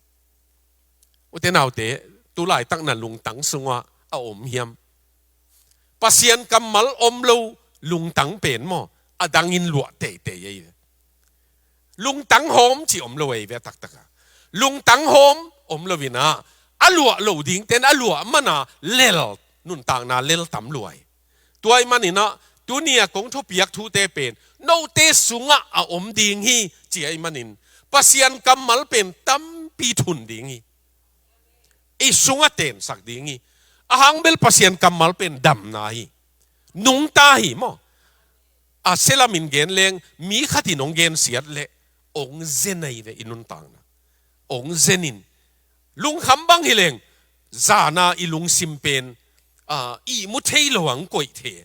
Ute naute, tulaitak na lungtang sungah a om hiam? Pasian kammal om lo lungtang pen maw, a dangin luah teitei ei ve. Lungtang hawm ci om lo ei ve a taktaka. Lungtang hawm om lo inah, a luah lo dingten a luah mana lel, nuntakna lel tam luai. Tua ih maninah, tuni-a kong thupiak thute pen note sungah a om ding hi, ci ahi manin Pasian kammal pen tampi thun ding hi. I sungah tensak ding hi. A hangbel Pasian kammal pen damna hi. Nungta hi maw. A sialamin gen leng, mi khatin hong gensiat leh hong zen ahi ve i nuntakna. Hong zenin lungkham bang hi leng, zana i lungsim pen, ah, ihmu thei lo ang koih the.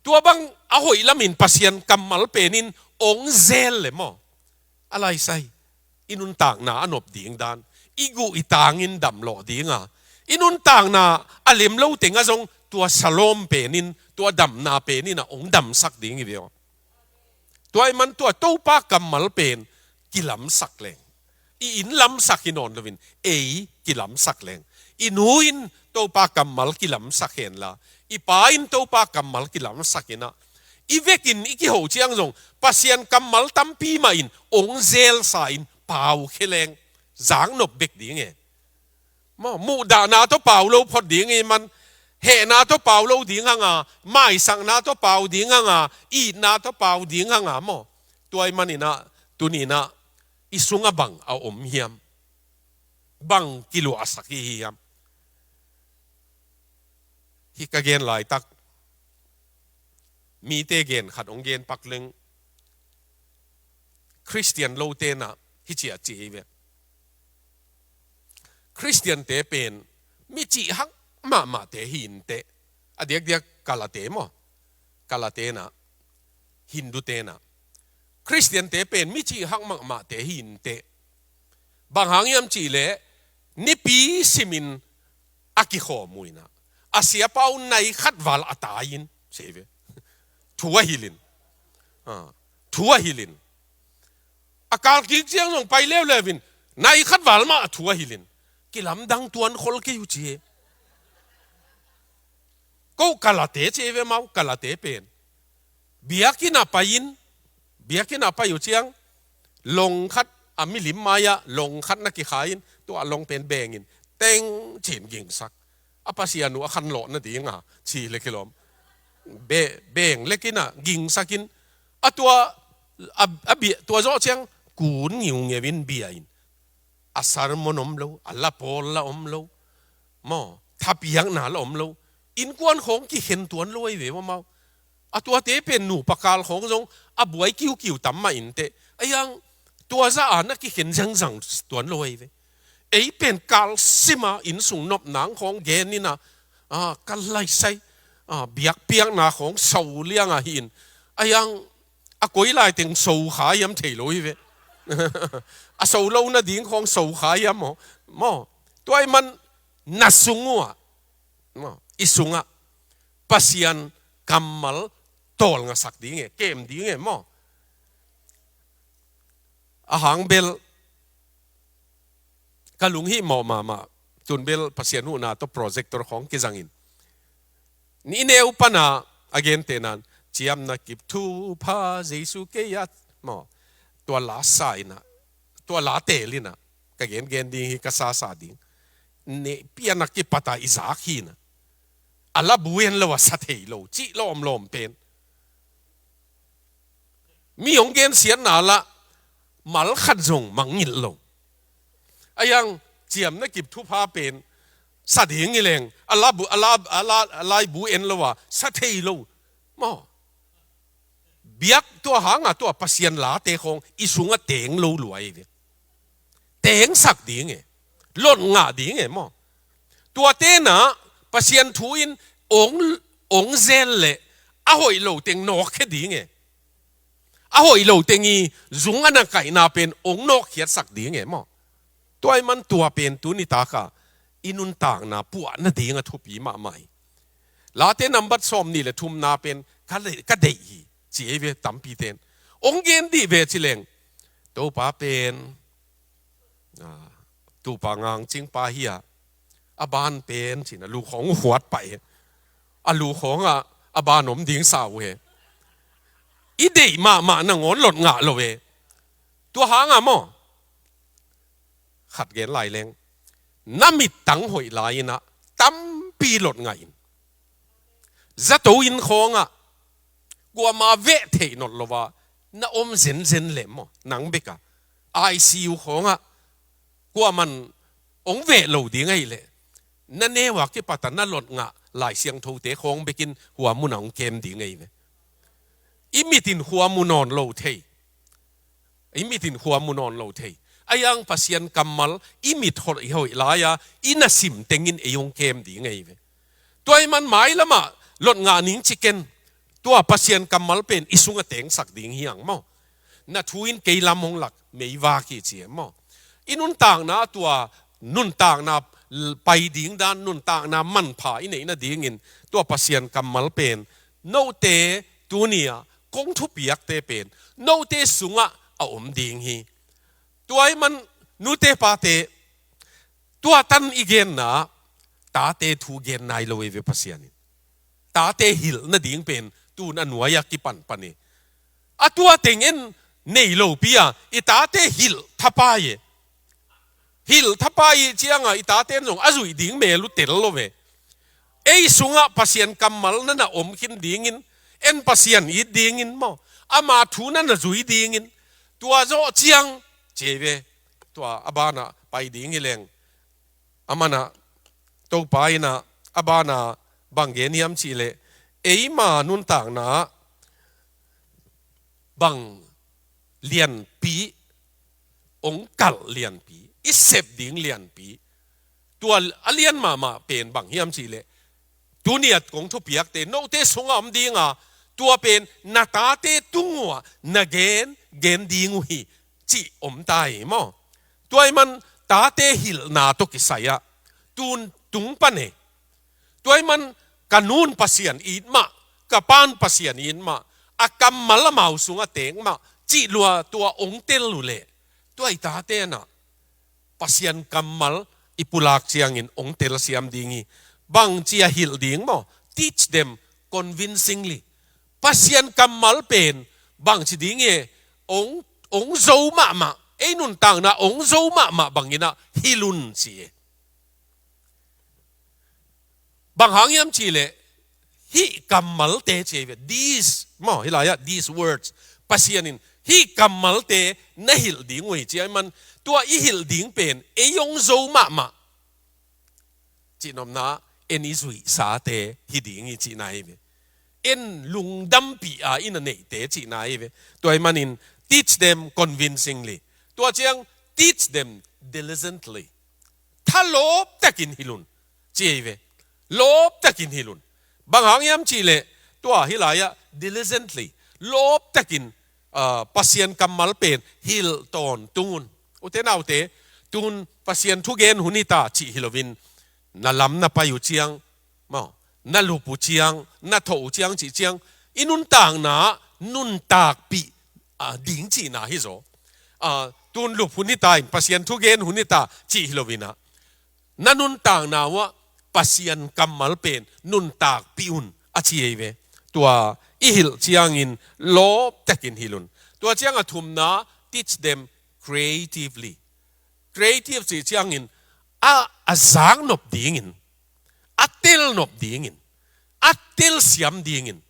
Tua bang a hoih lamin Pasian kammal penin hong zel le maw, a laisai, i nuntakna a nop ding dan, i guh i tangin damlawh dinga, i nuntakna a lem lo tengah zong tua salawm penin, tua damna penin a hong damsak ding hi ve aw. Tua ih man tua Topa kammal pen kilamsak leng. I inn lamsak hi nawn loin, ei kilamsak leng. I nu in Topa kammal kilamsak henla, i pa in Topa kammal kilamsak inah, i vekin i kiho ciang zong Pasian kammal tampi mahin hong zelsa in pau khe leng, zaknop bek ding e. Maw, muhdahna tawh pau lo phot ding ih man, hehna tawh pau lo ding hanga, maisakna tawh pau ding hanga, itna tawh pau ding hanga maw. Tua ih maninah, tuninah, i sungah bang a om hiam? Bang kiluahsak hi hiam? Hih ka gen laitak, mite gen khat hong gen pak leng, Khristian lo tenah hih ciah ci hi ve. Khristiante pen mi cih hak mahmahte hi inteh. A diakdiak Kalate maw? Kalate nah, Hindu tenah, Khristiante pen mi cih hak mahmahte hi inteh. Bang hang hiam cih leh, nipi simin a kikhawm uh inah, a siapa uh nai khat val a tai in, ci hi ve. Thu a hilhin. Ah, thu a hilhin. A kal kik ciang zong pai leuleu in, nai khat val mah a thu a hilhin. Kilamdang tuan khol kei uh ci hi. Ko Kalate ci hi ve mau, Kalate pen. Biakinn ah pai in, biakinn ah pai uh ciang, long khat, a milim mai-ah long khat na kikha in, tua long pen bengin, teng cin gingsak. A Pasian uh a khanlawh nadinga, ci le kilawm. Be-, beng lekinah gingsakin, a tua, a, a bia, tua zawh ciang, kun ngiungeu in bia in. A sermon om lo, a la pawl la om lo. Maw, thapiakna la om lo. Innkuan khawng kikhen tuan lo ahi ve maw mau. A tuate pen nupa kal khawng zong a buai kiukiu tam mah inteh. Ahi hang tua zah a na kikhen zangzang tuan lo ahi ve. Ei pen kalsima innsung nopna khawng gen in a, ah, ka laisai, ah, biakpiakna khawng so liang a hi in. A hiang a koi lai teng so kha hiam thei lo hi ve. A so lo nading khawng so kha hiam maw? Maw? Tua ahih man na sung uh ah, maw, i sungah Pasian kammal tawlngasak ding e, kem ding e maw? A hang bel ka lunghimawh mahmah, tun bel Pasian huhna tawh projector khawng kizangin, ni neu pana a gentehna in, ciamna kip thupha Jesu kei a, maw, tua la sa in a, tua la teel in a, ka gengen ding hi, ka sasa ding. Nehpiakna kipata i zak hi in a, a labu en lo a sa thei lo cih lawmlawm pen. Mi hong gensiatna lah mal khat zong mangngilh lo. A hiang ciamna kip thupha pen sa ding hi leng a labu, a la, a la, a laibu en lo a sa thei lo. Maw? Biak tua hang a tua Pasian late khawng i sungah teng lo lua hi ve. Tengsak ding e, lot ngah ding e maw? Tuate in a Pasian thu in ong, ong zel leh a hoih lo teng nawkkhia ding e. A hoih lo teng i zung a na kaihna pen ong nawkkhiatsak ding e maw? Tua ahih man tua pen tuni tak a i nuntakna puah nading a thupi mahmah hi. Late nambat sawmnih le thumna pen ka le-, ka deih hi, ci ei ve tampi ten. Ong gen dih ve ci leng, Topa pen, ah, tupa ngang cingpa hi a, a ban pen ci in a lu khawng uh huat pah e. A lu khawng ah a ban om ding sa uh e. I deih mahmah nangawn lot ngah lo e. Tua hang a maw? Khat gen lai leng, na mittang hoih lai in a tampi lot ngah in. Zato inn khawng ah kuama veh theih nawn lo a na om zenzen leh maw, nang bek a I C U khawng ah kuaman ong veh lo ding ahih leh, na neu a kipat a na lot ngah Lai Siangthote khawng bek in hua mun ah ong kem ding ahi ve. I mit in hua mu nawn lo thei. I mit in hua mu nawn lo thei. A hiang Pasian kammal i mit hoih, hoih lai a i na sim teng in ei ong kem ding ahi ve. Tua ahih man mailam ah lot ngah ning ci ken. Tua Pasian kammal pen i sungah tengsak ding hi hang maw? Na thu in kei lam hong lak, meivak hi ci e maw? I nuntakna, tua nuntakna pai ding dan, nuntakna manpha i neih nading in tua Pasian kammal pen note tuni a kong thupiakte pen note sungah a om ding hi. Tua ahih man nute pate, tua tan i genna, tate thu gen nai lo hi ve Pasian in. Tate hilh nading pen tun a nuai a kipanpan hi. A tua teng en nei lopi a i tate hilh thapai e. Hilh thapai i ciang a i tate in zong a zuih ding mel uh tel lo ve. Ei sungah Pasian kammal na na om khin ding in, en Pasian it ding in maw, ama thu na na zui ding in, tua zawh ciang ci ei ve. Tua a ban ah pai ding hi leng, a man ah Topa in a, a ban ah bang gen hiam cih leh, eima nuntakna ah bang lianpi, ong kalh lianpi, i sep ding lianpi, tua a lian mahmah pen bang hiam cih leh, tuni a kong thupiakte note sungah om ding a, tua pen na tate tung uh ah na gen, gen ding uh hi, cih om ta hi maw? Tua ahih man tate hilhna tawh kisai ah tun tung pan e. Tua ahih man ka nu'n Pasian it mah, ka pa'n Pasian it mah, a kammal amau sungah teng mah, cih lua tua ong tel uh leh, tua i tate in a Pasian kammal i pulak ciangin ong telsiam ding hi. Bangci a hilh ding maw? Teach them convincingly. Pasian kammal pen bangci ding hi, ong, ong zo mahmah, ei nuntakna ong zo mahmah bangin a hilh un ci hi. Bang hang hiam cih leh, hih kammalte ci hi ve, these, maw, hih lai ah, these words. Pasian in hih kammalte na hilh ding uh hi ci ahih man, tua i hilh ding pen ei ong zo mahmah, cihnopna, en i zuihsate hi ding hi cihna hi ve. En lungdampih a i na neihte cihna hi ve. Tua ahih manin teach them convincingly. Tua ciang teach them diligently. thalawp takin hilh un, ci ei ve. Lawp takin hilh un. Bang hang hiam cihleh, tua hih lai-ah diligently, lawp takin, ah, Pasian kammal pen hilh tawntung un. Ute naute, tun Pasian thugen hun hi ta cih hi loin, na lam na pai uh ciang, maw, na lup uh ciang, na thawh uh ciang cih ciang, i nuntakna nuntakpih, ah, ding cihna hi zaw. Ah, tun lup hun hi ta in, Pasian thugen hun hi ta cih hi loin ah, na nuntakna uh ah Pasian kammal pen nuntakpih un, a ci ei ve. Tua i hilh ciangin lawp takin hilh un. Tua ciang a thumna, teach them creatively. Creative cih ciangin a, a zaknop dingin, a telnop dingin, a telsiam dingin,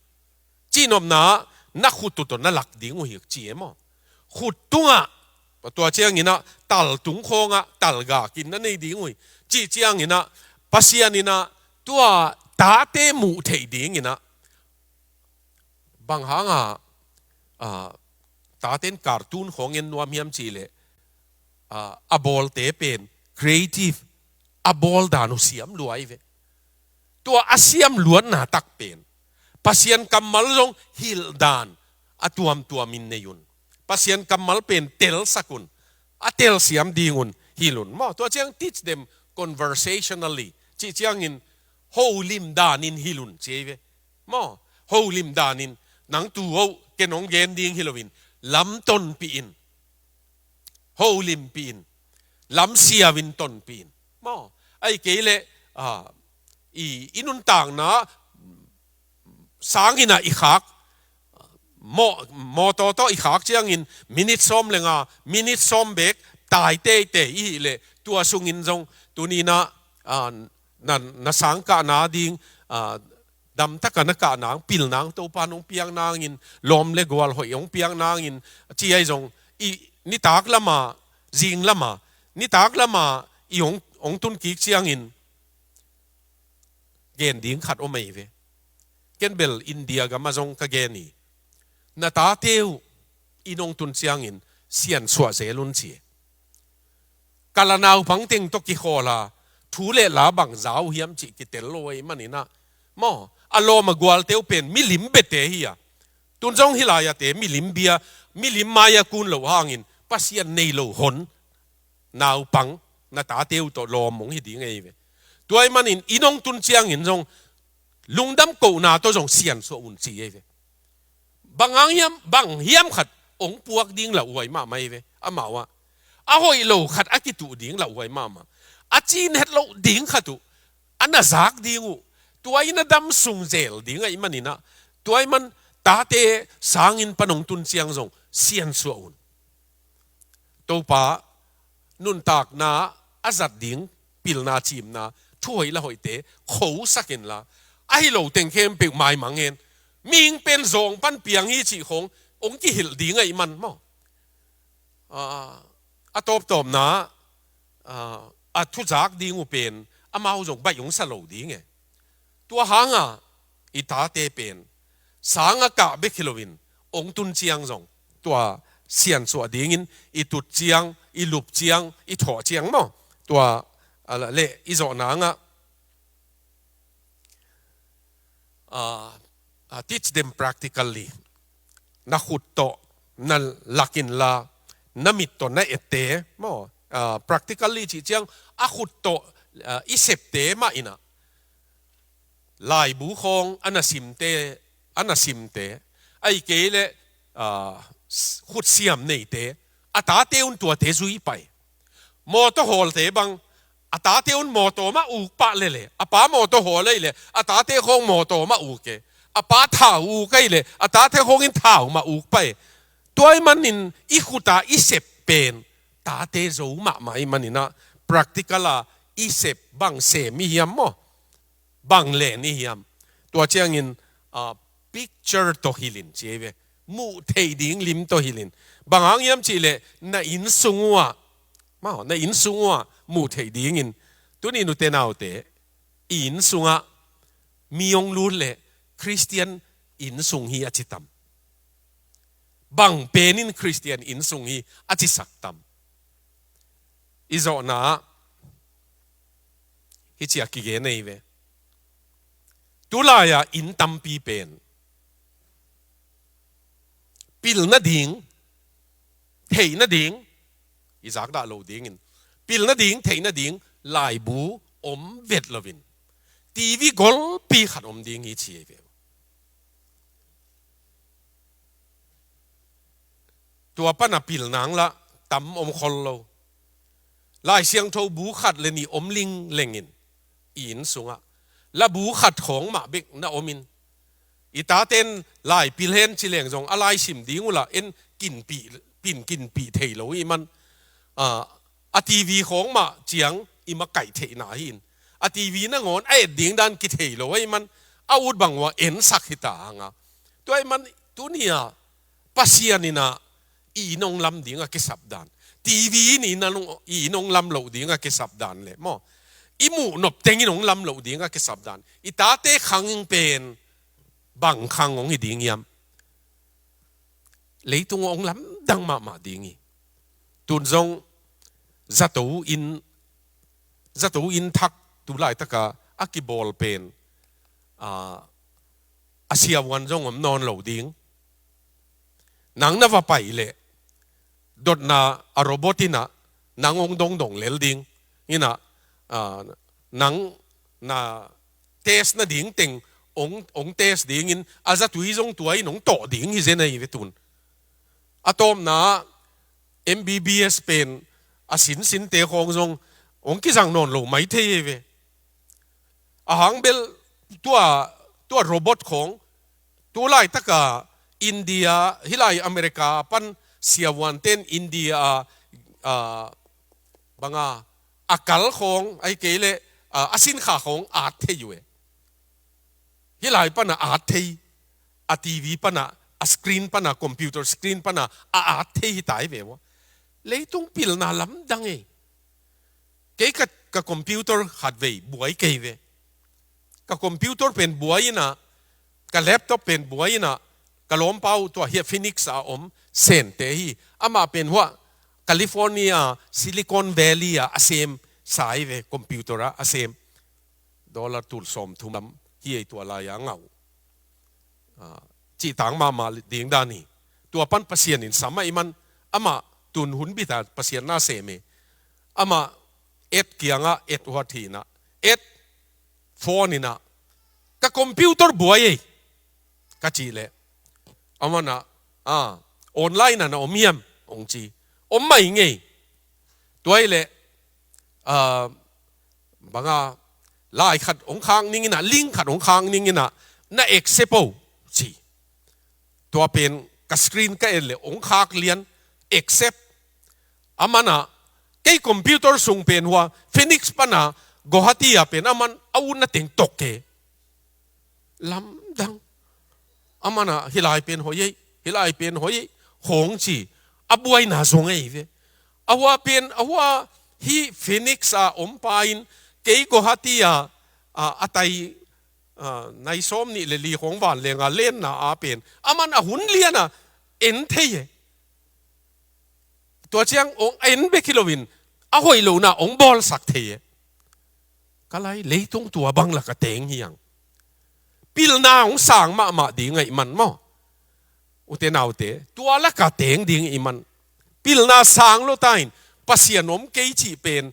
cihnopna ah na khut uh tawh na lak ding uh hi ci e maw. Khut tungah, tua ciangin ah taltung khawngah talgak in na nei ding uh hi. Cih ciangin ah Pasian in ah tua tate muh theih dingin ah, bang hangah, ah, taten cartoon khawng en nuam hiam cihleh, ah, a bawlte pen creative, a bawl dan uh siam lua ei ve. Tua a siam luatna tak pen Pasian kammal zong hilh dan a tuamtuamin nei un. Pasian kammal pen telsak un, a telsiam ding un hilh un maw. Tua ciang teach them conversationally cih ciangin holim danin hilh un ci ei ve. Maw, holim danin, nang tu oh, ken hong gen ding hi loin, lam tonpih in, holimpih in, lamsiau in tonpih in. Maw, ahih kei leh, ah, i, i nuntakna sangin ah i khak, maw, mawtaw tawh i khak ciangin minute sawm le nga, minute sawm bek tai teitei i hih leh, tua sungin zong tuni-in ah, ah, na, na sangkahna ding, ah, damtaka na kah nang, pil nang, Topa nong piak nangin, lawm le gual hoih hong piak nangin, ci ahi zong, i nitak lama, zing lama, nitak lama i hong, hong tun kik ciangin, gen ding khat om ahi ve. Ken bel India gama zong ka gen hi. Na tate uh inn hong tun ciangin siansuah zel un ci. Ka la naupang teng tawh kikhawl a, thu le la bang za uh hiam cih kitel lo ahih manin ah, maw, a lawm a gualte uh pen milim biate hi a. Tun zong hih lai-ate milim bia, milim mai-a kun loh hangin Pasian nei lo hon naupang, na tate uh tawh lawm hong hi ding ahi ve. Tua ahih manin inn hong tun ciangin zong lungdam kohna tawh zong siansuah un ci ahi ve. Bang hang hiam, bang hiam khat hong puak ding lauhuai mahmah hi ve, amau ah. A hoih lo khat a kituh ding lauhuai mahmah. A cin het loh ding khat uh, a na zak ding uh, tua in a dam sung zel ding ahih manin ah, tua ahih man tate sanginn pan hong tun ciang zong siansuah un. Topa, nuntakna a zat ding, pilna cimna, thu hoih la hoihte khosak inla, ahi lo teng khempeuh maimang hen. Mihing pen zawng pan piang hi cih khawng hong kihilh ding ahih man maw. Ah, a tawptawpna, ah, a thuzak ding uh pen amau zong baih hong sa lo ding e. Tua hanga i tate pen sang a kah bek hi loin hong tun ciang zong tua siansuah dingin i tut ciang, i lup ciang, i thawh ciang maw. Tua, ah, le i zawh nangah, ah, ah, teach them practically. Na khut tawh na lak inla, na mit tawh na ette maw. Ah, practically cih ciang a khut tawh, ah, i septe mah in ah, laibu khawng a na simte, a na simte, ahih kei leh, ah, s-, khut siam neite, a tate un tuate zui pah e. Mawtaw hawlte bang, a tate un mawtaw mah uk pah lel e. A pa mawtaw hawl ahih leh a tate khawng mawtaw mah uk e. A pa thau uk ahih leh a tate khawng in thau mah uk pah e. Tua ahih manin i khuta i sep pen tate zo mahmah ahih manin ah, practical a i sep bang sem i hiam maw? Bang len i hiam? Tua ciangin, ah, picture tawh hilh in ci ahi ve. Muh theih ding lim tawh hilh in. Bang hang hiam cih leh na inn sung uh ah, maw, na inn sung uh ah muh theih dingin. Tuni nute naute, i inn sungah mi hong lut leh Khristian inn sung hi a ci tam? Bang pen in Khristian inn sung hi a cisak tam? I zawhna ah, Hi ciah kigen ei ve. Tulai-a inn tampi pen pil nading, theih nading, i zakdah lo dingin, pil nading, theih nading laibu om vet loin, T V golpi khat om ding hi ci ei ve. Tua pana pil nang lah tam om khol lo. Lai Siangtho bu khat le nih om linglengin i inn sungah la bu khat khawng mah bek na omin, i taten lai pil hen ci leng zong a lai sim ding uhla en kinpih, pin kinpih thei lo i man. A, a T V khawng mah ciang i makaih theihna hi in, a T V nangawn a et ding dan kithei lo ahih man a ut bang uh a ensak hi ta hanga. Tua ahih man tuni-a Pasian in ah i inn hong lam ding a kisap dan, T V in i inn hong, i inn hong lam loh ding a kisap dan le maw, i muh nop tengin hong lam loh ding a kisap dan, i tate khang pen bang khang hong hi ding hiam? Leitung hong lamdang mahmah ding hi. Tun zong zato inn, zato inn thak tu laitaka a kibawl pen, a, a siavuan zong om nawn lo ding. Nang na va pai leh dotna a robot in ah nang hong dongdong lel ding. In ah, a, nang na test nading teng hong, hong test dingin a zatui zong tua in hong tawh ding hi zen ahi ve tun. A tawpna M B B S pen a sinsinte khawng zong hong kizang nawn lo mai thei hi ve. A hang bel tua, tua robot khawng tu laitaka India, hih lai America pan siavuanten India a, a, banga a kal khawng ahih kei leh, a, a sinkha khawng at thei uh e. Hih lai pana at thei, a T V pana, a screen pana, computer screen pana a at thei hi ta hi ve ua. Leitung pilna lamdang ei. Kei ka, ka computer khat vei buai kei ve. Ka computer pen buai in ah, ka laptop pen buai in ah, ka lawmpa uh tua hiah Phoenix a om Sente hi. Amah pen huah California, Silicon Valley ah a sem sa hi ve, computer ah a sem. Dollar tul sawmthum lam hi ei tua lai-a ngah uh. A, cihtak mahmah ding dan hi. Tua pan Pasian in sam ahih man, amah tun hun bit a Pasian na sem e. Amah et kiangah et huat hi in ah, et phone in ah, ka computer buai ei ka cih leh, aman ah, a, online ah na om hiam hong ci. Om mah ing ei. Tua hi leh, a, banga lai khat hong khak ning in ah, link khat hong khak ning in ah, na accept o ci. Tua pen ka screen ka en leh hong khak lian, accept. Aman ah, kei computer sung pen hua Phoenix pana Guwahati ah pen aman a utna teng tok e. Lamdang. Aman ah hih lai pen hoih ei, hih lai pen hoih ei, hong ci. A buaina zong ei ve. A hua pen, a hua hih Phoenix a om pa in kei Guwahati ah, a, a tai, a, nai sawm nih le li khawng vanleng a lenna a pen, aman a hun lian a en thei e. Tua ciang hong en bek hi loin a hoih lohna hong bawlsak thei e. Ka lai, leitung tua bang laka teng hi hang. Pilna hong sang mahmah ding ahih man maw, ute naute, tua laka teng ding ahih man, pilna sang lo ta in, Pasian om kei cih pen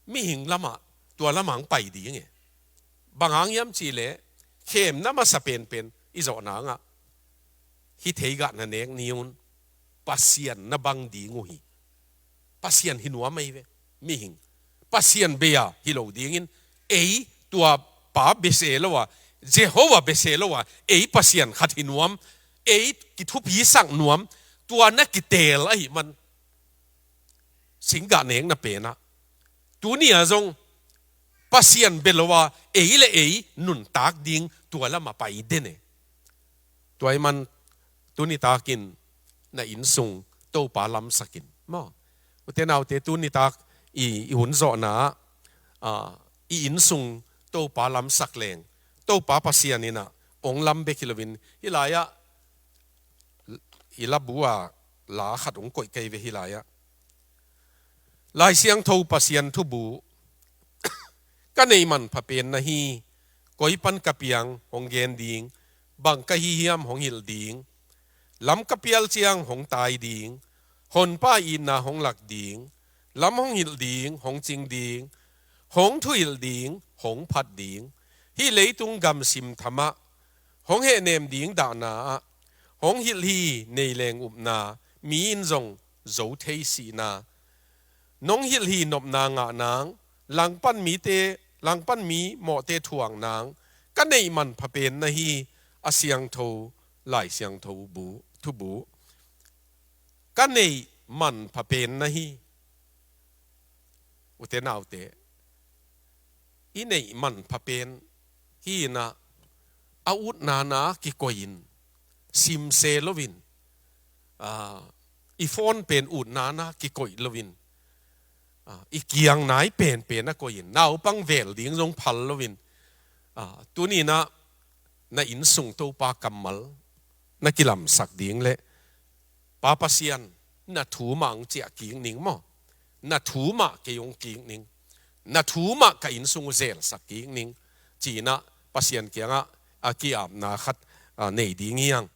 mihing lamah, tua lamah hong pai ding e. Bang hang hiam cih leh, khemna masa penpen i zawhna ngah, hih thei gah na nek ni un, Pasian na bang ding uh hi. Pasian hi nuam ei ve, mihing. Pasian bei-a hi lo dingin, ei tua pa bese lo a, Jehovah bese lo a, ei Pasian khat hi nuam, ei kithupisak nuam, tua na kiteel ahih man, singgah nekna penah, tuni-a zong Pasian bia lo a, ei le ei nuntak ding tua lamah pai den e. Tua ahih man, tuni takin na innsung Topa lamsak in. Maw? Ute naute, tuni tak i, i hun zawhna ah, a, i innsung Topa lamsak leng, Topa Pasian in ah hong lam bek hi loin, hih lai-ah i labu ah la khat hong koih kei ve hih lai-ah. Lai Siangtho Pasian thubu Ka neih manpha pen na hi. Koi pan ka piang hong gen ding, bang ka hi hiam hong hilh ding. Lam ka pial ciang hong tai ding, honpa itna hong lak ding. Lam hong hilh ding, hong cing ding, hong thuhilh ding, hong phat ding. Hih leitung gam simthamah hong hehnem ding dahna ah, hong hilh hi nei leng upna, mi in zong zo thei sihna. Nong hilh hi nopna ngah nang, langpan mite, langpan mi mawhte thuak nang. Ka neih manpha pen na hi. A siangtho, Lai Siangtho bu, thubu. Ka neih manpha pen na hi. Ute naute, i neih manpha pen hi inah, a utna na kikoih in, simse loin, ah, i phone pen utna na kikoih loin, ah, i kiang nai penpen a koih in, naupang vel ding zong phal loin, ah, tuni inah na innsung Topa kammal na kilamsak ding le, Pa Pasian, na thu mah hong ciah kik ning maw. Na thu mah kei hong kik ning. Na thu mah ka innsung uh zelsak kik ning, ci inah Pasian kiangah a ki-apna khat, ah, nei ding hi hang.